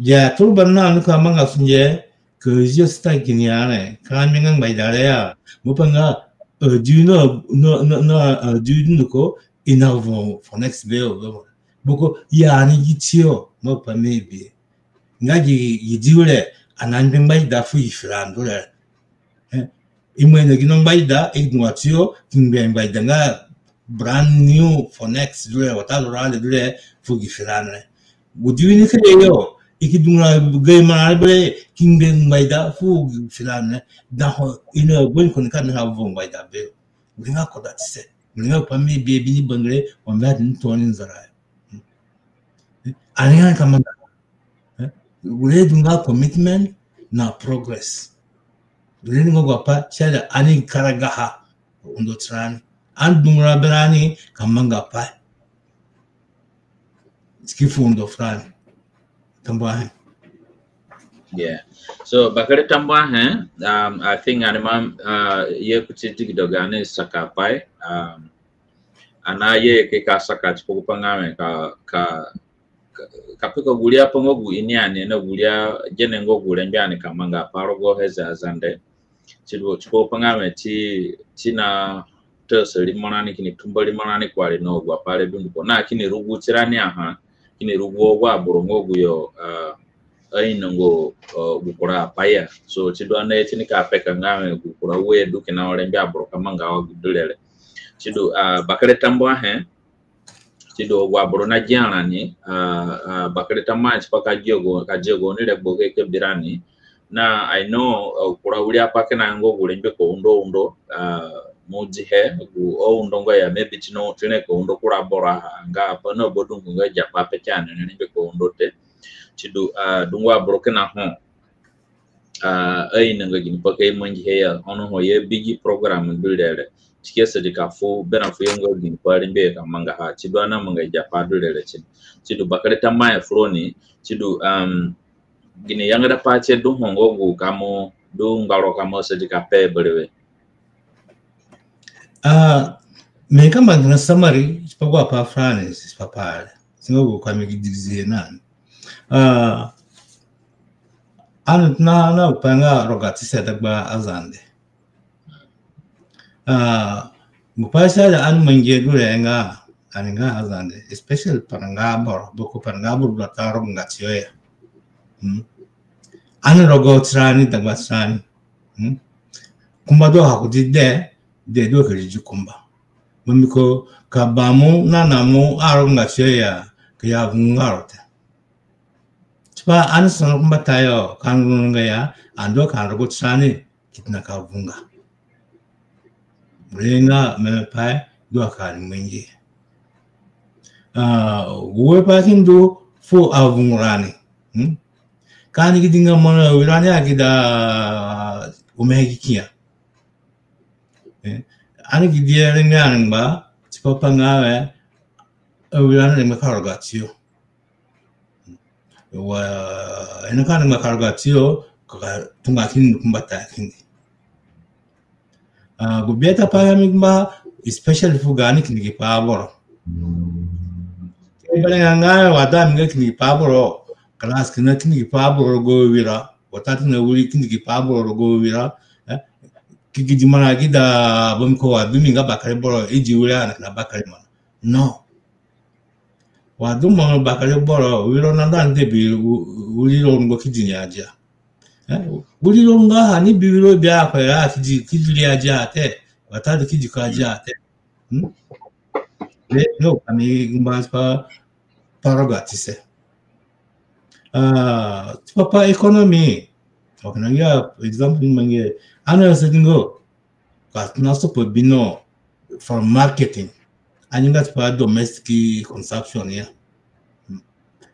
ya, turu ba na nu ka manga sunge, ka zio sta gini ya re, ka mi nga ngba ida re ya, mo pe nga, eh, du no, no, no, no, eh, du no ko, ina vo, for next bill, boko, ya ni gi tiyo, mo pe maybe. Nga gi, gi di ure, ana ngbe ngba ida fu gi fira ndu re. Eh, i mo ino gi no ngba ida, i dunga tiyo, ki ngbe ngba ida nga brand new for next du re, watadu rale du re, fu gi fira re. Gu di wini kere yo, i ki dunga gai mara re bere, ki ngbe ngba ida fu gi fira re. Da ho, ino goni koni ka ni ha vo ngba ida be. Gu nga koda tise. Gu nga pa mi bi, bi ni bangire, wa mi adi ni toni nzara. Ani nga ka manga. Eh? Gure du nga commitment na progress. Gure du nga gu pa si aida ani karagaha undo tirani. Ani dungura berani ka manga pai. Si ki fu undo furani. Tambuahe. Yeah. So, bakere tambuahe, um, I think ani ima, uh, ye kuti digido gaani sakapai, um, ani aye ki ka saka tipa gu pa nga we ka, ka, ka, ka peka gu riapai nga gu ini ani, na gu ria gene nga gu rengbe ani ka manga pa rogo heze Azande. Tipa, tipa gu pa nga we ti, ti na tasa rimo rani kini tumba rimo rani kuari na agu apai re dunduko. Na kini rugu tirani aha, kini rugu agu aboro nga agu yo, uh, ainonga, uh, gu kura apai ya. So, sidu ani naye tini ka peka nga we gu kura ue du kina rengbe aboro ka manga wa du re re. Sidu, uh, bakere tambuahe. Sidu agu aboro nagia rani, uh, uh, bakere tambuahe tipa ka dia gu, ka dia gu ni regbo ke, ke bi rani. Na I know, uh, kura wiri apai kina nga gu rengbe ka undo undo, uh, mo dihe, gu o undo nga ya, maybe ti no, ti ni ka undo kura boro aha, nga apai na badungu nga agi apai peke ani rengbe ka undo te. Sidu, uh, dungu aboro kina ho. Ah, ainonga ginipai ka i mangihe ya, ono ho i abi gi program du re re. Si ki asadi ka fu, berã fu yo nga ginipai rengbe ka mangaha, sidu ani namanga agi apai du re re tini. Sidu bakere tambuahe fu roni, sidu, um, gini yangada pai tie du ho nga gu ka mo du ngbaro ka mo asadi ka pe berewe. Ah, mi ka manga kina summary, tipa gu apai furani, tipa pai re. Si nga gu ka mi gi digizihe na ni. Ah, ani na, na gu pai nga rogatise dagba Azande. Ah, gu pai si aida ani mangihe du re nga, ani nga Azande, especially paranga aboro, boko paranga aboro du ata rogo ngatiyo ya. Hmm. Ani rogo tirani, dagba tirani. Hmm. Kumba du ha kudi dee, dee du ha kudi kumba. Mbiko ka bamu na namu arogo ngatiyo ya, ka i avunga ro te. Tipa ani sono ku mbatayo, ka ani ru nga ya, ani du ka ani rogo tirani, ki tona ka vunga. Ri nga meme pai, du ka ani mangi. Ah, ue pai ki ndu fu avungurani. Hmm? Ka ani ki di nga mo na wirani agida ume gi kia. Eh, ani ki di rengbe ani ngba, tipa pa nga we, awirani rengbe ka roga tiyo. Wa, i nika ni ngba ka roga tiyo, ka, ka tunga kindi ku mbata kindi. Ah, gu biata pai mi ngba, especially fu gaani kindi gi pa aboro. Kini bere nga nga wa da mi nga kindi gi pa aboro, class kina kindi gi pa aboro rogo wira, watadu na wiri kindi gi pa aboro rogo wira, eh, ki gi di mana gi da bambiko wa du mi nga bakere boro, i di wira na kina bakere mana. No. Wa du mo bakere boro, wiro na nda nde bi wu-, wiri ro ngo ki di ni adia. Eh, wiri ro nga ha ni bi wiro bi akwe ra ki di, ki di ri adia te. Watadu ki di ko adia te. Hmm? Le, no, ani ngba pa, pa rogatise. Ah, tipa pa economy. Okay, na ya example ni mangi. Ani asadi nga ka tona sopa bino for marketing. Ani nga tipa domestic consumption ya.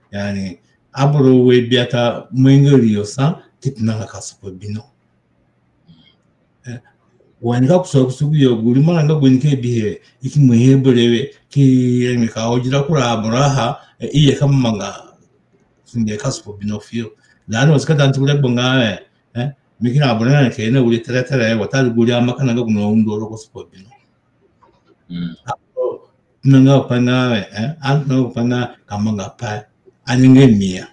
Yani, aboro ue biata mo inga riyo sa, ki tona nga ka sopa bino. Eh, wa ni ka kusa kusa gu yo, gu ri mana nga gu ni ke bihe, i ki mo he berewe, ki rengbe ka ogira kura aboro aha, eh, i ye ka manga sunge ka sopa bino fuyo. Da ani wa si ka da ni ti gu regbo nga, eh, eh, mi kina aboro na ke na wiri tere tere, watadu gu ri amakana nga gu na undo rogo sopa bino. Mm. Ani tona nga pai nga we, eh, ani tona nga pai nga ka manga pai. Ani nga mi ya.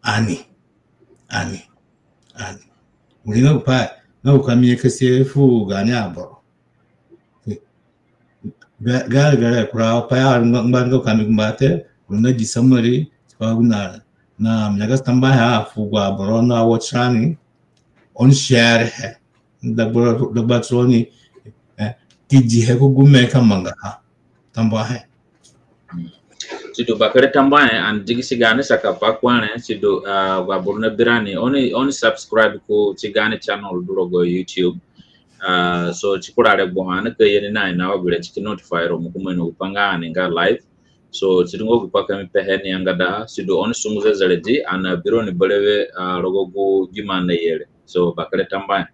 Ani. Ani. Ani. Wiri nga gupai, nga gu ka mi nyakasi fu gaani aboro. Ga, ga, ga, kura pai a ngba, ngba, ngba ka mi gumba te, gu na gi summary, tipa gu na, na mi nyakasi tambuahe fu agu aboro na watch rani, oni share he. Dagba, dagba tironi, eh, ki dihe ku gume ka mangaha. Tambuahe. Sidu bakere tambuahe, ani digisi gaani sakapai ku re, sidu, ah, agu aboro nabi rani, oni, oni subscribe kuti gaani channel du rogo YouTube. Ah, so ti kura regbo ho ani ka ye ni na ina wa gure ti ki notify ro mo ku mo ino gupai nga ani nga live. So sidu nga gupai ka mi pehe ni angada, sidu oni sungu zezeredi, ani abi roni berewe, ah, rogo gu gimi ani naye re. So bakere tambuahe.